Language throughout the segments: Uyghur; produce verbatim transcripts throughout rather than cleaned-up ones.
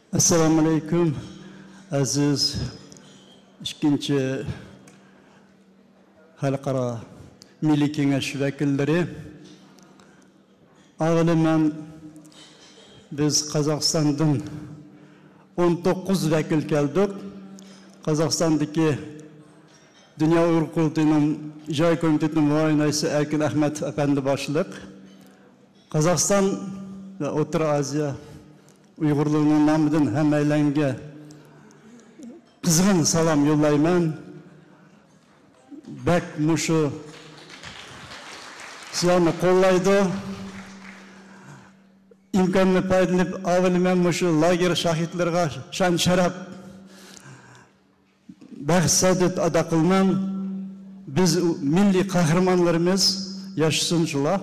ئەسسالامۇئەلەيكۇم، ئەزىز ئىككىنچى خەلقئارا مىللىي كېڭەش ۋەكىللىرى. ئاۋۋالى مەن، بىز قازاقىستاندىن ئون توققۇز ۋەكىل كەلدۇق. قازاقىستاندىكى دۇنيا ئۇيغۇر قۇرۇلتىيىنىڭ ئىجرائىي كومىتېتىنىڭ مۇئاۋىن رەئىسى ئەركىن ئەخمەت ئەپەندى باشلىق، قازاقىستان ۋە ئوتتۇرا ئازىيا ئۇيغۇرلىرىنىڭ نامىدىن ھەممەيلەنگە قىزغىن سالام يوللايمەن. بەك مۇشۇ سىلەرنى قوللايدۇ. ئىمكاندىن پايدىلىنىپ، ئاۋۋالى مەن مۇشۇ لاگېر شاھىتلىرىغا شان-شەرەپ، بەخت-سائادەت ئاتا قىلىمەن. بىز مىللىي قەھرىمانلىرىمىز ياشىسۇن شۇلار.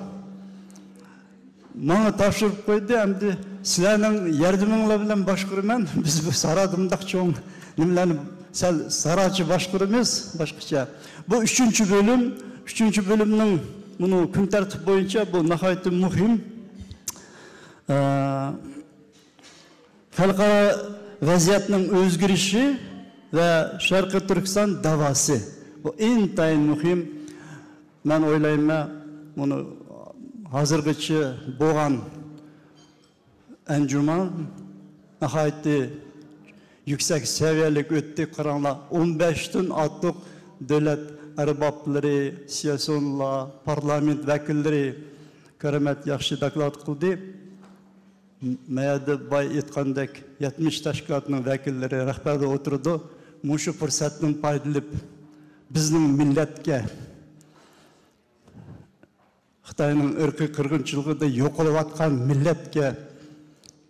ماڭا تاپشۇرۇپ قويدى، ئەمدى سىلەرنىڭ ياردىمىڭلار بىلەن باشقۇرىمەن. بىز بۇ سارادا مۇنداق چوڭ نېمىلەرنى سەل ساراچە باشقۇرىمىز، باشقىچە. بۇ ئۈچىنچى بۆلۈم، ئۈچىنچى بۆلۈمنىڭ بۇنىڭ كۈن تەرتىپى بويىچە بۇ ناھايىتى مۇھىم. ئە، خەلقئارا ۋەزىيەتنىڭ ئۆزگىرىشى ۋە شەرقىي تۈركىستان داۋاسى. بۇ ئىنتايىن مۇھىم. مەن ئويلايمەن، بۇنى ھازىرغىچە بولغان ئەنجۇمان ناھايىتى يۈكسەك سەۋىيەلىك ئۆتتى. قاراڭلار، ئون بەشتىن ئارتۇق دۆلەت ئەربابلىرى، سىياسىيونلار، پارلامېنت ۋەكىللىرى كارامەت ياخشى دوكلات قىلدى. مەيەردە باي ئېيتقاندەك، يەتمىش تەشكىلاتنىڭ ۋەكىللىرى رەھبەردە ئولتۇرىدۇ. مۇشۇ پۇرسەتتىن پايدىلىنىپ، بىزنىڭ مىللەتكە، خىتاينىڭ ئىرقىي قىرغىنچىلىقىدا يوقىلىۋاتقان مىللەتكە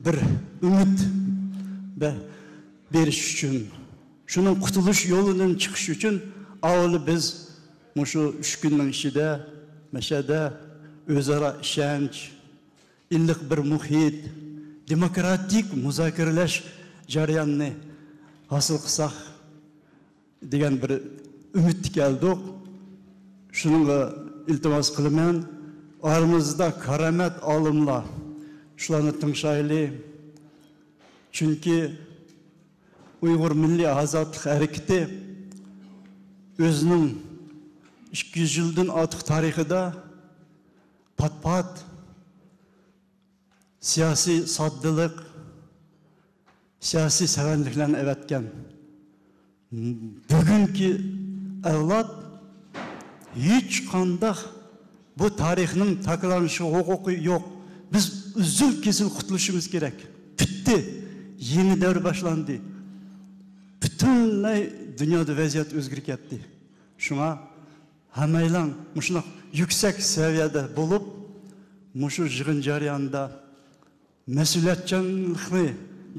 بىر ئۈمىد بە-، بېرىش ئۈچۈن، شۇنىڭ قۇتۇلۇش يولىدىن چىقىش ئۈچۈن ئاۋۋال بىز مۇشۇ ئۈچ كۈننىڭ ئىچىدە مەشەدە ئۆزئارا ئىشەنچ، ئىللىق بىر مۇھىت، دېموكراتىك مۇزاكىرىلەش جەريانىنى ھاسىل قىلساق دېگەن بىر ئۈمىدتە كەلدۇق. شۇنىڭغا ئىلتىماس قىلىمەن، ئارىمىزدا كارامەت ئالىملار، شۇلارنى تىڭشايلى. چۈنكى ئۇيغۇر مىللىي ئازادلىق ھەرىكىتى ئۆزىنىڭ ئىككى يۈز يىلدىن ئارتۇق تارىخىدا پات-پات سىياسىي ساددىلىق، سىياسىي سەۋەنلىكلەرنى ئەۋەتكەن. بۈگۈنكى ئەۋلاد ھېچقانداق بۇ تارىخنىڭ تەكرارلىنىشىغا ھوقۇقى يوق. بىز ئۈزۈل-كېسىل قۇتۇلۇشىمىز كېرەك. پۈتتى. يېڭى دەۋر باشلاندى. پۈتۈنلەي دۇنيادا ۋەزىيەت ئۆزگىرىپ كەتتى. شۇڭا ھەممەيلەن مۇشۇنداق يۈكسەك سەۋىيەدە بولۇپ، مۇشۇ يىغىن جەريانىدا مەسئۇلىيەتچانلىقنى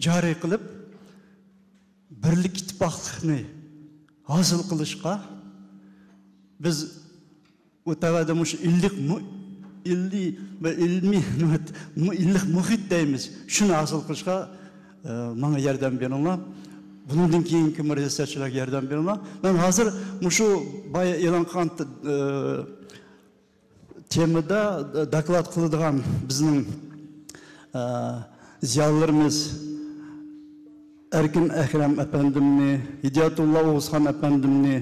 جارى قىلىپ، بىرلىك، ئىتتىپاقلىقنى ھاسىل قىلىشقا، بىز ئۇ تەۋەدە مۇشۇ ئىللىق مۇ-، ئىللىي ۋە ئىلمىي مۇ-، ئىللىق مۇھىت دەيمىز، شۇنى ھاسىل قىلىشقا، ئە، ماڭا ياردەم بېرىڭلار. بۇنىڭدىن كېيىنكى رىياسەتچىلەرگە ياردەم بېرىڭلار. مەن ھازىر مۇشۇ بايا ئېلان قىلغان، ئە، تېمىدا دوكلات قىلىدىغان بىزنىڭ، ئە، زىيالىيلىرىمىز ئەركىن ئەكرەم ئەپەندىمنى، ھىدايەتۇللا ئوغۇزخان ئەپەندىمنى،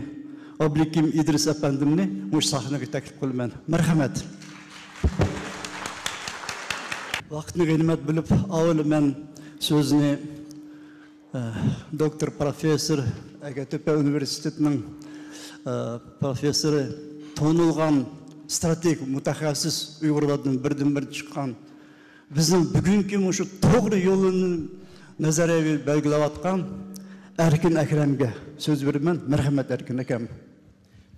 ئابلىكىم ئىدرىس ئەپەندىمنى مۇشۇ سەھنىگە تەكلىپ قىلىمەن. مەرھەمەت. ۋاقىتنى غەنىيمەت بىلىپ، ئاۋۋال مەن سۆزنى ئە، دوكتور پروفېسسور، ئەگەرتۆپە ئۇنىۋېرسىتېتىنىڭ، ئە، پروفېسسورى، تونۇلغان ستراتېگ مۇتەخەسسىس ئۇيغۇرلاردىن بىردىنبىر چىققان، بىزنىڭ بۈگۈنكى مۇشۇ توغرا يولىنى نەزەرىيەۋى بەلگىلەۋاتقان ئەركىن ئەكرەمگە سۆز بېرىمەن. مەرھەمەت، ئەركىن ئەكەم.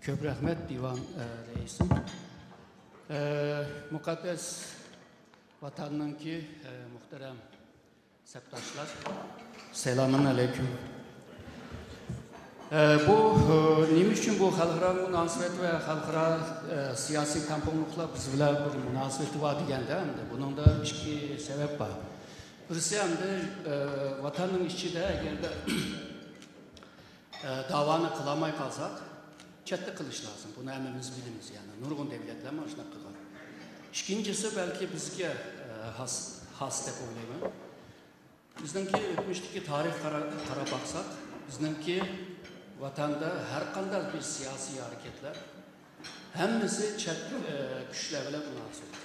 كۆپ رەھمەت، دىۋان، ئە، رەئىسىم. ئە، مۇقەددەس ۋاتاننىڭكى، ئە، مۇھتەرەم سەپداشلار، سالامۇن ئەلەيكۇم. ئە، بۇ، ئە، نېمە ئۈچۈن بۇ خەلقئارا مۇناسىۋەت ۋە خەلقئارا، ئە، سىياسىي تەڭپۇڭلۇقلار بىز بىلەن بىر مۇناسىۋىتى بار دېگەندە، ئەمدى بۇنىڭدا ئىككى سەۋەب بار. بىرسى، ئەمدى، ئە، ۋاتاننىڭ ئىچىدە ئەگەردە ئە، داۋانى قىلالماي قالساق، چەتتە قىلىش لازىم. بۇنى ھەممىمىز بىلىمىز، يەنى نۇرغۇن دەۋلەتلەر مانا شۇنداق قىلغان. ئىككىنچىسى، بەلكى بىزگە، ئە، خاس، خاس دەپ ئويلايمەن. بىزنىڭكى ئۆتمۈشتىكى تارىخقا قارا-، قاراپ باقساق، بىزنىڭكى ۋەتەندە ھەر قانداق بىر سىياسىي ھەرىكەتلەر ھەممىسى چەت، ئە، كۈچلەر بىلەن مۇناسىۋەتلىك.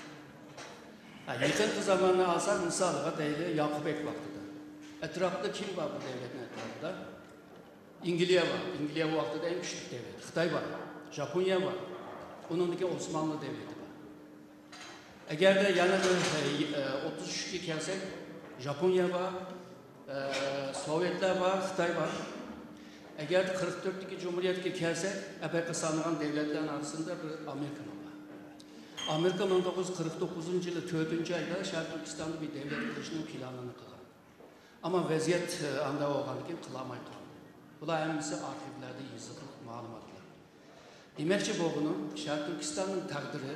ھە، يېقىنقى زاماننى ئالساق، مىسالغا دەيلى، ياقۇبەيك ۋاقتىدا ئەتراپتا كىم بار بۇ دۆلەتنىڭ ئەتراپىدا؟ ئەنگلىيە بار. ئەنگلىيە ۋاقتىدا ئەڭ كۈچلۈك دۆلەت. خىتاي بار. ژاپونىيە بار. ئۇنىڭدىن كېيىن ئوسمانلى دۆلىتى بار. ئەگەردە يەنە بىر، ئە، ئوتتۇز ئۈچكە كەلسەك، ژاپونىيە بار، ئە، سوۋېتلار بار، خىتاي بار. ئەگەردە قىرىق تۆتتىكى جۇمھۇرىيەتكە كەلسەك، ئەپەقە سانىغان دۆلەتلەرنىڭ ئارىسىدا بىر ئامېرىكىمۇ بار. ئامېرىكا مىڭ توققۇز يۈز قىرىق توققۇزىنچى يىلى تۆتىنچى ئايدا شەرقىي تۈركىستاندا بىر دۆلەت قۇرۇشنىڭ پىلانىنى قىلغان. ئەمما ۋەزىيەت، ئە، ئانداق بولغاندىكىن قىلالماي قالدى. بۇلار ھەممىسى ئارخىۋلاردا يېزىقلىق مەلۇماتلار. دېمەكچى بولغىنىم، شەرقىي تۈركىستاننىڭ تەقدىرى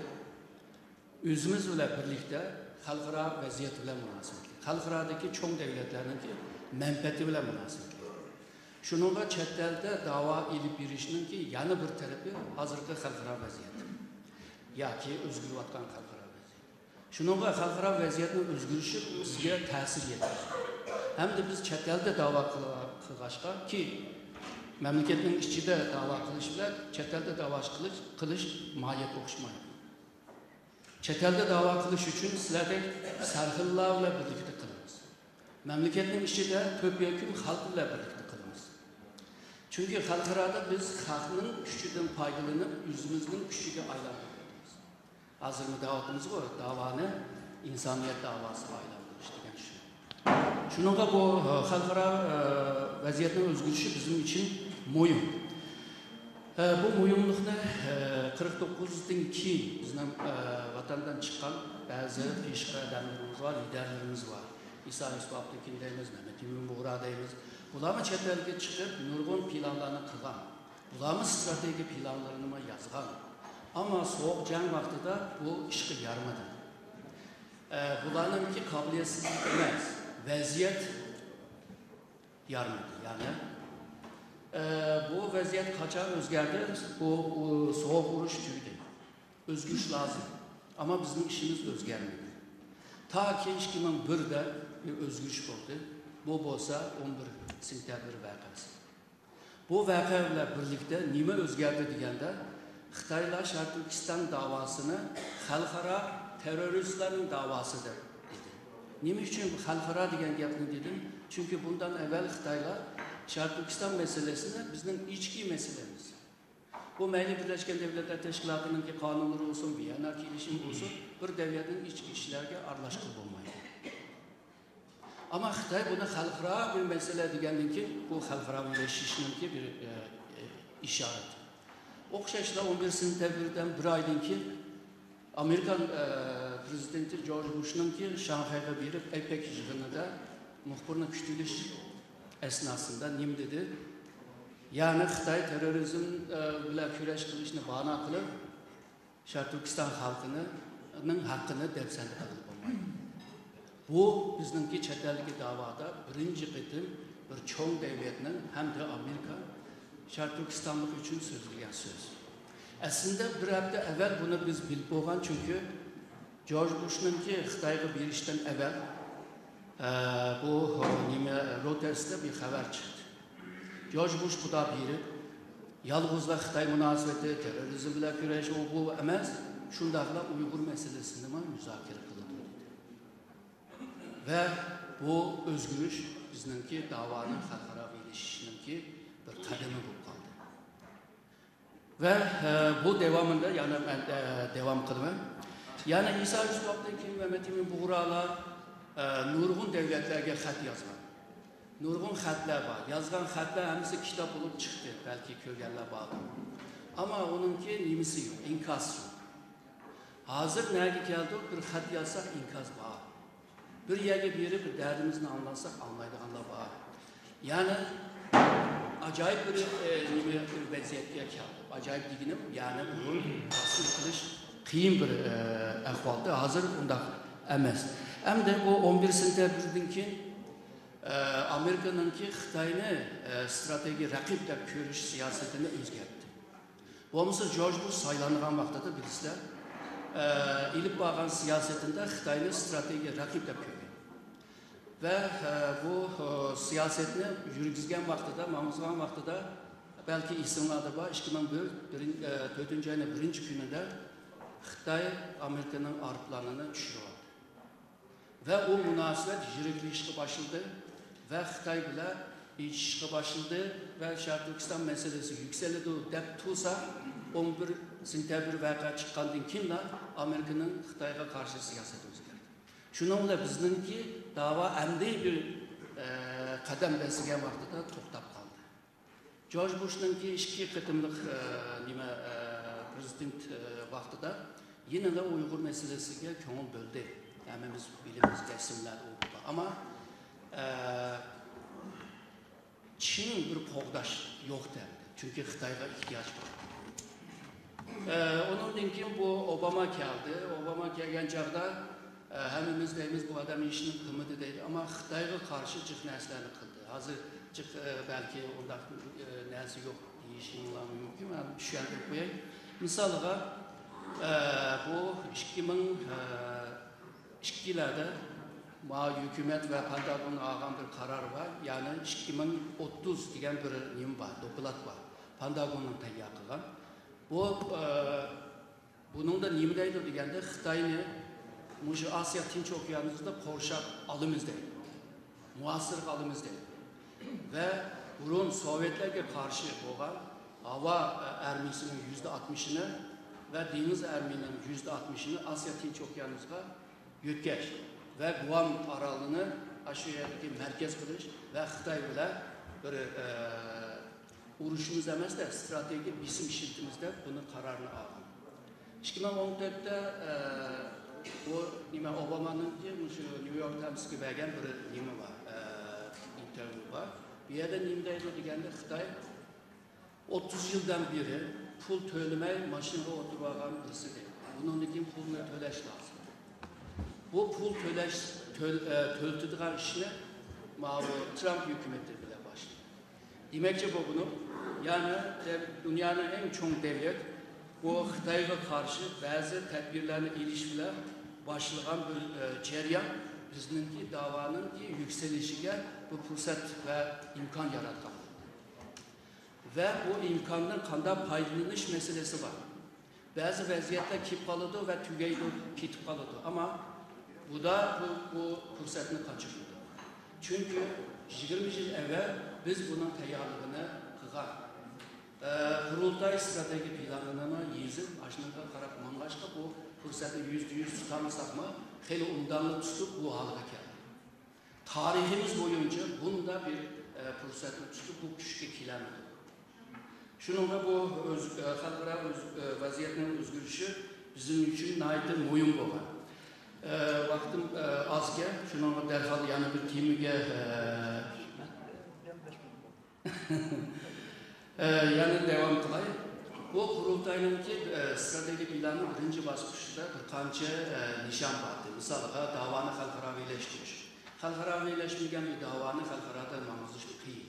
ئۆزىمىز بىلەن بىرلىكتە خەلقئارا ۋەزىيەت بىلەن مۇناسىۋەتلىك، خەلقئارادىكى چوڭ دۆلەتلەرنىڭكى مەنپەئەتى بىلەن مۇناسىۋەتلىك. شۇنىڭغا چەت ئەلدە داۋا ئېلىپ بېرىشنىڭكى يەنە بىر تەرىپى ھازىرقى خەلقئارا ۋەزىيەت ياكى ئۆزگىرىۋاتقان خەلقئارا ۋەزىيەت. شۇنىڭغا خەلقئارا ۋەزىيەتنىڭ ئۆزگىرىشى بىزگە تەسىر يەتكۈزىدۇ. ھەمدە بىز چەت ئەلدە داۋا قىل-، قىلغاچقا، كى مەملىكەتنىڭ ئىچىدە داۋا قىلىش بىلەن چەت ئەلدە داۋا قىلىش، قىلىش ماھىيەتى ئوخشىمايدۇ. چەت ئەلدە داۋا قىلىش ئۈچۈن سىلەردەك سەرخىللار بىلەن بىرلىكتە قىلىمىز. مەملىكەتنىڭ ئىچىدە تۆپىيەكۈن خەلق بىلەن بىرلىكتە قىلىمىز. چۈنكى خەلقئارادا بىز خەقنىڭ كۈچىدىن پايدىلىنىپ، ئۆزىمىزنىڭ كۈچىگە ئايلاندۇرۇۋاتىمىز. ھازىرمۇ دەۋاتىمىزغۇ، داۋانى ئىنسانىيەت داۋاسىغا ئايلاندۇرۇش دېگەن شۇ. شۇنىڭغا بۇ، ئە، خەلقئارا، ئە، ۋەزىيەتنىڭ ئۆزگىرىشى بىزنىڭ ئۈچۈن مۇھىم. ئە، بۇ مۇھىملىقنى، ئە، قىرىق توققۇزدىن كېيىن بىزنىڭ، ئە، ۋەتەندىن چىققان بەزى پېشقەدەملىرىمىز بار، لىدەرلىرىمىز بار. ئىسا يۈسۈپئابدۇكىن دەيمىز، مەمەت ئىمىن بۇغرا دەيمىز. بۇلارمۇ چەت ئەلگە چىقىپ نۇرغۇن پىلانلارنى قىلغان. بۇلارمۇ ستراتېگىيە پىلانلىرىنىمۇ يازغان. ئەمما سوغۇق جەڭ ۋاقتىدا بۇ ئىشقا يارىمىدى. ئە، بۇلارنىڭكى قابىلىيەتسىزلىك ئەمەس، ۋەزىيەت يارىمىدى. يەنى، ئە، بۇ ۋەزىيەت قاچان ئۆزگەردى؟ بۇ، ئۇ، سوغۇق ئۇرۇش تۈگىدى. ئۆزگىرىش لازىم. ئەمما بىزنىڭ ئىشىمىز ئۆزگەرمىدى. تاكى ئىككى مىڭ بىردە بىر ئۆزگىرىش بولدى. بۇ بولسا ئون بىر سېنتەبىر ۋەقەسى. بۇ ۋەقە بىلەن بىرلىكتە نېمە ئۆزگەردى دېگەندە، خىتايلار شەرقىي تۈركىستان داۋاسىنى خەلقئارا تېررورىستلارنىڭ داۋاسى دەپ دېدى. نېمە ئۈچۈن خەلقئارا دېگەن گەپنى دېدىم؟ چۈنكى بۇندىن ئەۋۋەل خىتايلار شەرقىي تۈركىستان مەسىلىسىنى بىزنىڭ ئىچكى مەسىلىمىز. بۇ مەيلى بىرلەشكەن دۆلەتلەر تەشكىلاتىنىڭكى قانۇنلىرى بولسۇن، ۋىيەننا كېلىشىمى بولسۇن، بىر دۆلەتنىڭ ئىچكى ئىشلىرىغا ئارىلاشقىلى بولمايدۇ. ئەمما خىتاي بۇنى خەلقئارا بىر مەسىلە دېگەندىن كېيىن، بۇ خەلقئارا بىرلىشىشنىڭكى بىر، ئە، ئە، ئىشارىتى. ئوخشاشلا ئون بىر سېنتەبىردىن بىر ئايدىن كېيىن ئامېرىكان، ئە، پرېزىدېنتى جورج بۇشنىڭكى شاڭخەيگە بېرىپ، ئەيپەك يىغىنىدا مۇخبىرنى كۈتۈۋېلىش ئەسناسىدا نېمە دېدى؟ يەنى خىتاي تېررورىزم، ئە، بىلەن كۈرەش قىلىشنى باھانە قىلىپ، شەرقىي تۈركىستان خەلقىنىڭ ھەققىنى دەپسەندە قىلغىلى بولمايدۇ. بۇ بىزنىڭكى چەت ئەلدىكى داۋادا بىرىنچى قېتىم بىر چوڭ دۆلەتنىڭ ھەمدە ئامېرىكا شەرقىي تۈركىستانلىق ئۈچۈن سۆزلىگەن سۆز. ئەسلىدە بىر ھەپتە ئەۋۋەل بۇنى بىز بىلىپ بولغان، چۈنكى جورج بۇشنىڭكى خىتايغا بېرىشتىن ئەۋۋەل، ئە، بۇ نېمە، رويتېرستا بىر خەۋەر چىقتى. جورج بۇش خۇدا بېرىپ، يالغۇزلا خىتاي مۇناسىۋىتى، تېررورىزم بىلەن كۈرەش، ئۇ بۇ ئەمەس، شۇنداقلا ئۇيغۇر مەسىلىسىنىمۇ مۇزاكىرە قىلىدۇ دېدى. ۋە بۇ ئۆزگىرىش بىزنىڭكى داۋانىڭ خەلقئارا بىرلىشىشنىڭكى بىر قەدىمى بولۇپ قالدى. ۋە، ئە، بۇ داۋامىدا يەنە مەن، ئە، داۋام قىلىمەن. يەنە ئىسا يۈسۈپئابدۇكىن، مەمەت ئىمىن بۇغرالار، ئە، نۇرغۇن دۆلەتلەرگە خەت يازغان. نۇرغۇن خەتلەر بار. يازغان خەتلەر ھەممىسى كىتاب بولۇپ چىقتى. بەلكى كۆرگەنلەر باردۇر. ئەمما ئۇنىڭكى نېمىسى يوق، ئىنكاسى يوق. ھازىر نەگە كەلدۇق، بىر خەت يازساق ئىنكاس بار. بىر يەرگە بېرىپ بىر دەردىمىزنى ئاڭلاتساق ئاڭلايدىغانلار بار. يەنى ئاجايىپ بىر، ئە، نېمە، بىر ۋەزىيەتكە كەلدۇق. ئاجايىپ دېگىنىم، يەنى بۇنى تەسۋىر قىلىش قىيىن بىر، ئە، ئەھۋالدا. ھازىر ئۇنداق ئەمەس. ئەمدى بۇ ئون بىر سېنتەبىردىن كېيىن، ئە، ئامېرىكىنىڭكى خىتاينى، ئە، ستراتېگىيە رەقىب دەپ كۆرۈش سىياسىتىنى ئۆزگەرتتى. بولمىسا جورج بۇش سايلانغان ۋاقتىدا بىلىسىلەر، ئە، ئېلىپ بارغان سىياسىتىدە خىتاينى ستراتېگىيە رەقىب دەپ كۆرگەن. ۋە، ئە، بۇ، ئە، سىياسەتنى يۈرگۈزگەن ۋاقتىدا، ماڭغۇزغان ۋاقتىدا، بەلكى ئېسىڭلاردا بار، ئىككى مىڭ بىر، بىرىن-، ئە، تۆتىنچى ئاينىڭ بىرىنچى كۈنىدە خىتاي ئامېرىكىنىڭ ئايروپىلانىنى چۈشۈرۈۋالدى. ۋە ئۇ مۇناسىۋەت يىرىكلىشىشقا باشلىدى ۋە خىتاي بىلەن ئېچىشىشقا باشلىدى ۋە شەرقىي تۈركىستان مەسىلىسى يۈكسىلىدۇ دەپ تۇرسا، ئون بىر سېنتەبىر ۋەقە چىققاندىن كېيىنلا ئامېرىكىنىڭ خىتايغا قارشى سىياسىتى ئۆزگەردى. شۇنىڭ بىلەن بىزنىڭكى داۋا ئەمدى بىر، ئە، قەدەم بەسلىگەن ۋاقتىدا توختاپ قالدى. جورج بۇشنىڭكى ئىككى قېتىملىق، ئە، نېمە، ئە، پرېزىدېنت، ئە، ۋاقتىدا يەنىلا ئۇيغۇر مەسىلىسىگە كۆڭۈل بۆلدى. ھەممىمىز بىلىمىز، رەسىملەر ئۇ بۇ. ئەمما، ئە، چىڭ بىر قوغداش يوق دەمدى. چۈنكى خىتايغا ئېھتىياج بار. ئە، ئۇنىڭدىن كېيىن بۇ ئوباما كەلدى. ئوباما كەلگەن چاغدا، ئە، ھەممىمىز دەيمىز، بۇ ئادەم ھېچنېمە قىلمىدى دەيدۇ، ئەمما خىتايغا قارشى جىق نەرسىلەرنى قىلدى. ھازىر جىق، ئە، بەلكى ئۇنداق، ئە، نەرسە يوق دېيىشىڭلار مۇمكىن، مەن چۈشەندۈرۈپ قوياي. مىسالىغا، ئە، بۇ ئىككى مىڭ، ئە، ئىككىلەردە ما ھۆكۈمەت ۋە پېنتاگون ئالغان بىر قارار بار، يەنى ئىككى مىڭ ئوتتۇز دېگەن بىر نېمە بار، دوكلات بار. پېنتاگوننىڭ تەييار قىلغان. بۇ، ئە، بۇنىڭدا نېمە دەيدۇ دېگەندە، خىتاينى مۇشۇ ئاسىيا تىنچ ئوكيانۇسىدا قورشاپ ئالىمىز دەيدۇ. مۇھاسىرىگە ئالىمىز دەيدۇ. ۋە بۇرۇن سوۋېتلەرگە قارشى بولغان ھاۋا، ئە، ئارمىيىسىنىڭ يۈزدە ئاتمىشىنى ۋە دېڭىز ئارمىيىنىڭ يۈزدە ئاتمىشىنى ئاسىيا تىنچ ئوكيانۇسىغا يۆتكەش ۋە گۇئام ئارالىنى ئاشۇ يەردىكى مەركەز قىلىش ۋە خىتاي بىلەن بىر، ئە، ئۇرۇشىمىز ئەمەستە، ئىستراتېگىيە بېسىم ئىشلىتىمىز دەپ بۇنى قارارنى ئالغان. ئىككى مىڭ ئون تۆتتە، ئە، بۇ نېمە، ئوبامانىڭكى مۇشۇ نيۇ يورك تايمسقا بەرگەن بىر نېمە بار، ئە، ئىنتېرۋيۇ بار. بۇ يەردە نېمە دەيدۇ دېگەندە، خىتاي ئوتتۇز يىلدىن بېرى پۇل تۆلىمەي ماشىنىغا ئولتۇرۇۋالغان بىرسى دەيدۇ. بۇنىڭدىن كېيىن پۇلنى تۆلەش لازىم. بۇ پۇل تۆلەش، تۆل-، ئە، تۆلىتىدىغان ئىشنى ماۋۇ ترامپ ھۆكۈمىتى بىلەن باشلىدى. دېمەكچى بولغىنىم، يەنى دەپ، دۇنيانىڭ ئەڭ چوڭ دەۋلەت بۇ خىتايغا قارشى بەزى تەدبىرلەرنى ئېلىش بىلەن باشلىغان بىر، ئە، جەريان بىزنىڭكى داۋانىڭكى يۈكسىلىشىگە بۇ پۇرسەت ۋە ئىمكان ياراتقان. ۋە بۇ ئىمكاندىن قانداق پايدىلىنىش مەسىلىسى بار. بەزى ۋەزىيەتلەر كېلىپ قالىدۇ ۋە تۈگەيدۇ، كېتىپ قالىدۇ. ئەمما بۇدا بۇ، بۇ پۇرسەتنى قاچۇرمىدۇق. چۈنكى يىگىرمە يىل ئەۋۋەل بىز بۇنىڭ تەييارلىقىنى قىلغان. ئە، قۇرۇلتاي ئىستراتېگىيە پىلانىنىمۇ يېزىپ، ئاشۇنىڭغا قاراپ ماڭغاچقا، بۇ پۇرسەتنى يۈزدە يۈز تۇتالمىساقمۇ، خېلى ئوبدانلا تۇتۇپ، بۇ ھالغا كەلدى. تارىخىمىز بويىچە بۇنداق بىر، ئە، پۇرسەتنى تۇتۇپ، بۇ كۈچكە كېلەلمىدۇق. شۇنىڭغا بۇ ئۆز-، ئە، خەلقئارا ئۆز-، ئە، ۋەزىيەتنىڭ ئۆزگىرىشى بىزنىڭ ئۈچۈن ناھايىتى مۇھىم بولغان. ئە، ۋاقتىم، ئە، ئازكەن، شۇنىڭغا دەرھال يەنە بىر تېمىگە، ئە، ئە، يەنە داۋام قىلاي. بۇ قۇرۇلتاينىڭكى، ئە، ئىستراتېگىيە پىلانىنىڭ بىرىنچى باسقۇچىدا بىر قانچە، ئە، نىشان بار ئىدى. مىسالغا، داۋانى خەلقئاراۋىلەشتۈرۈش. خەلقئاراۋىلەشمىگەن بىر داۋانى خەلقئارادا ماڭغۇزۇش قىيىن.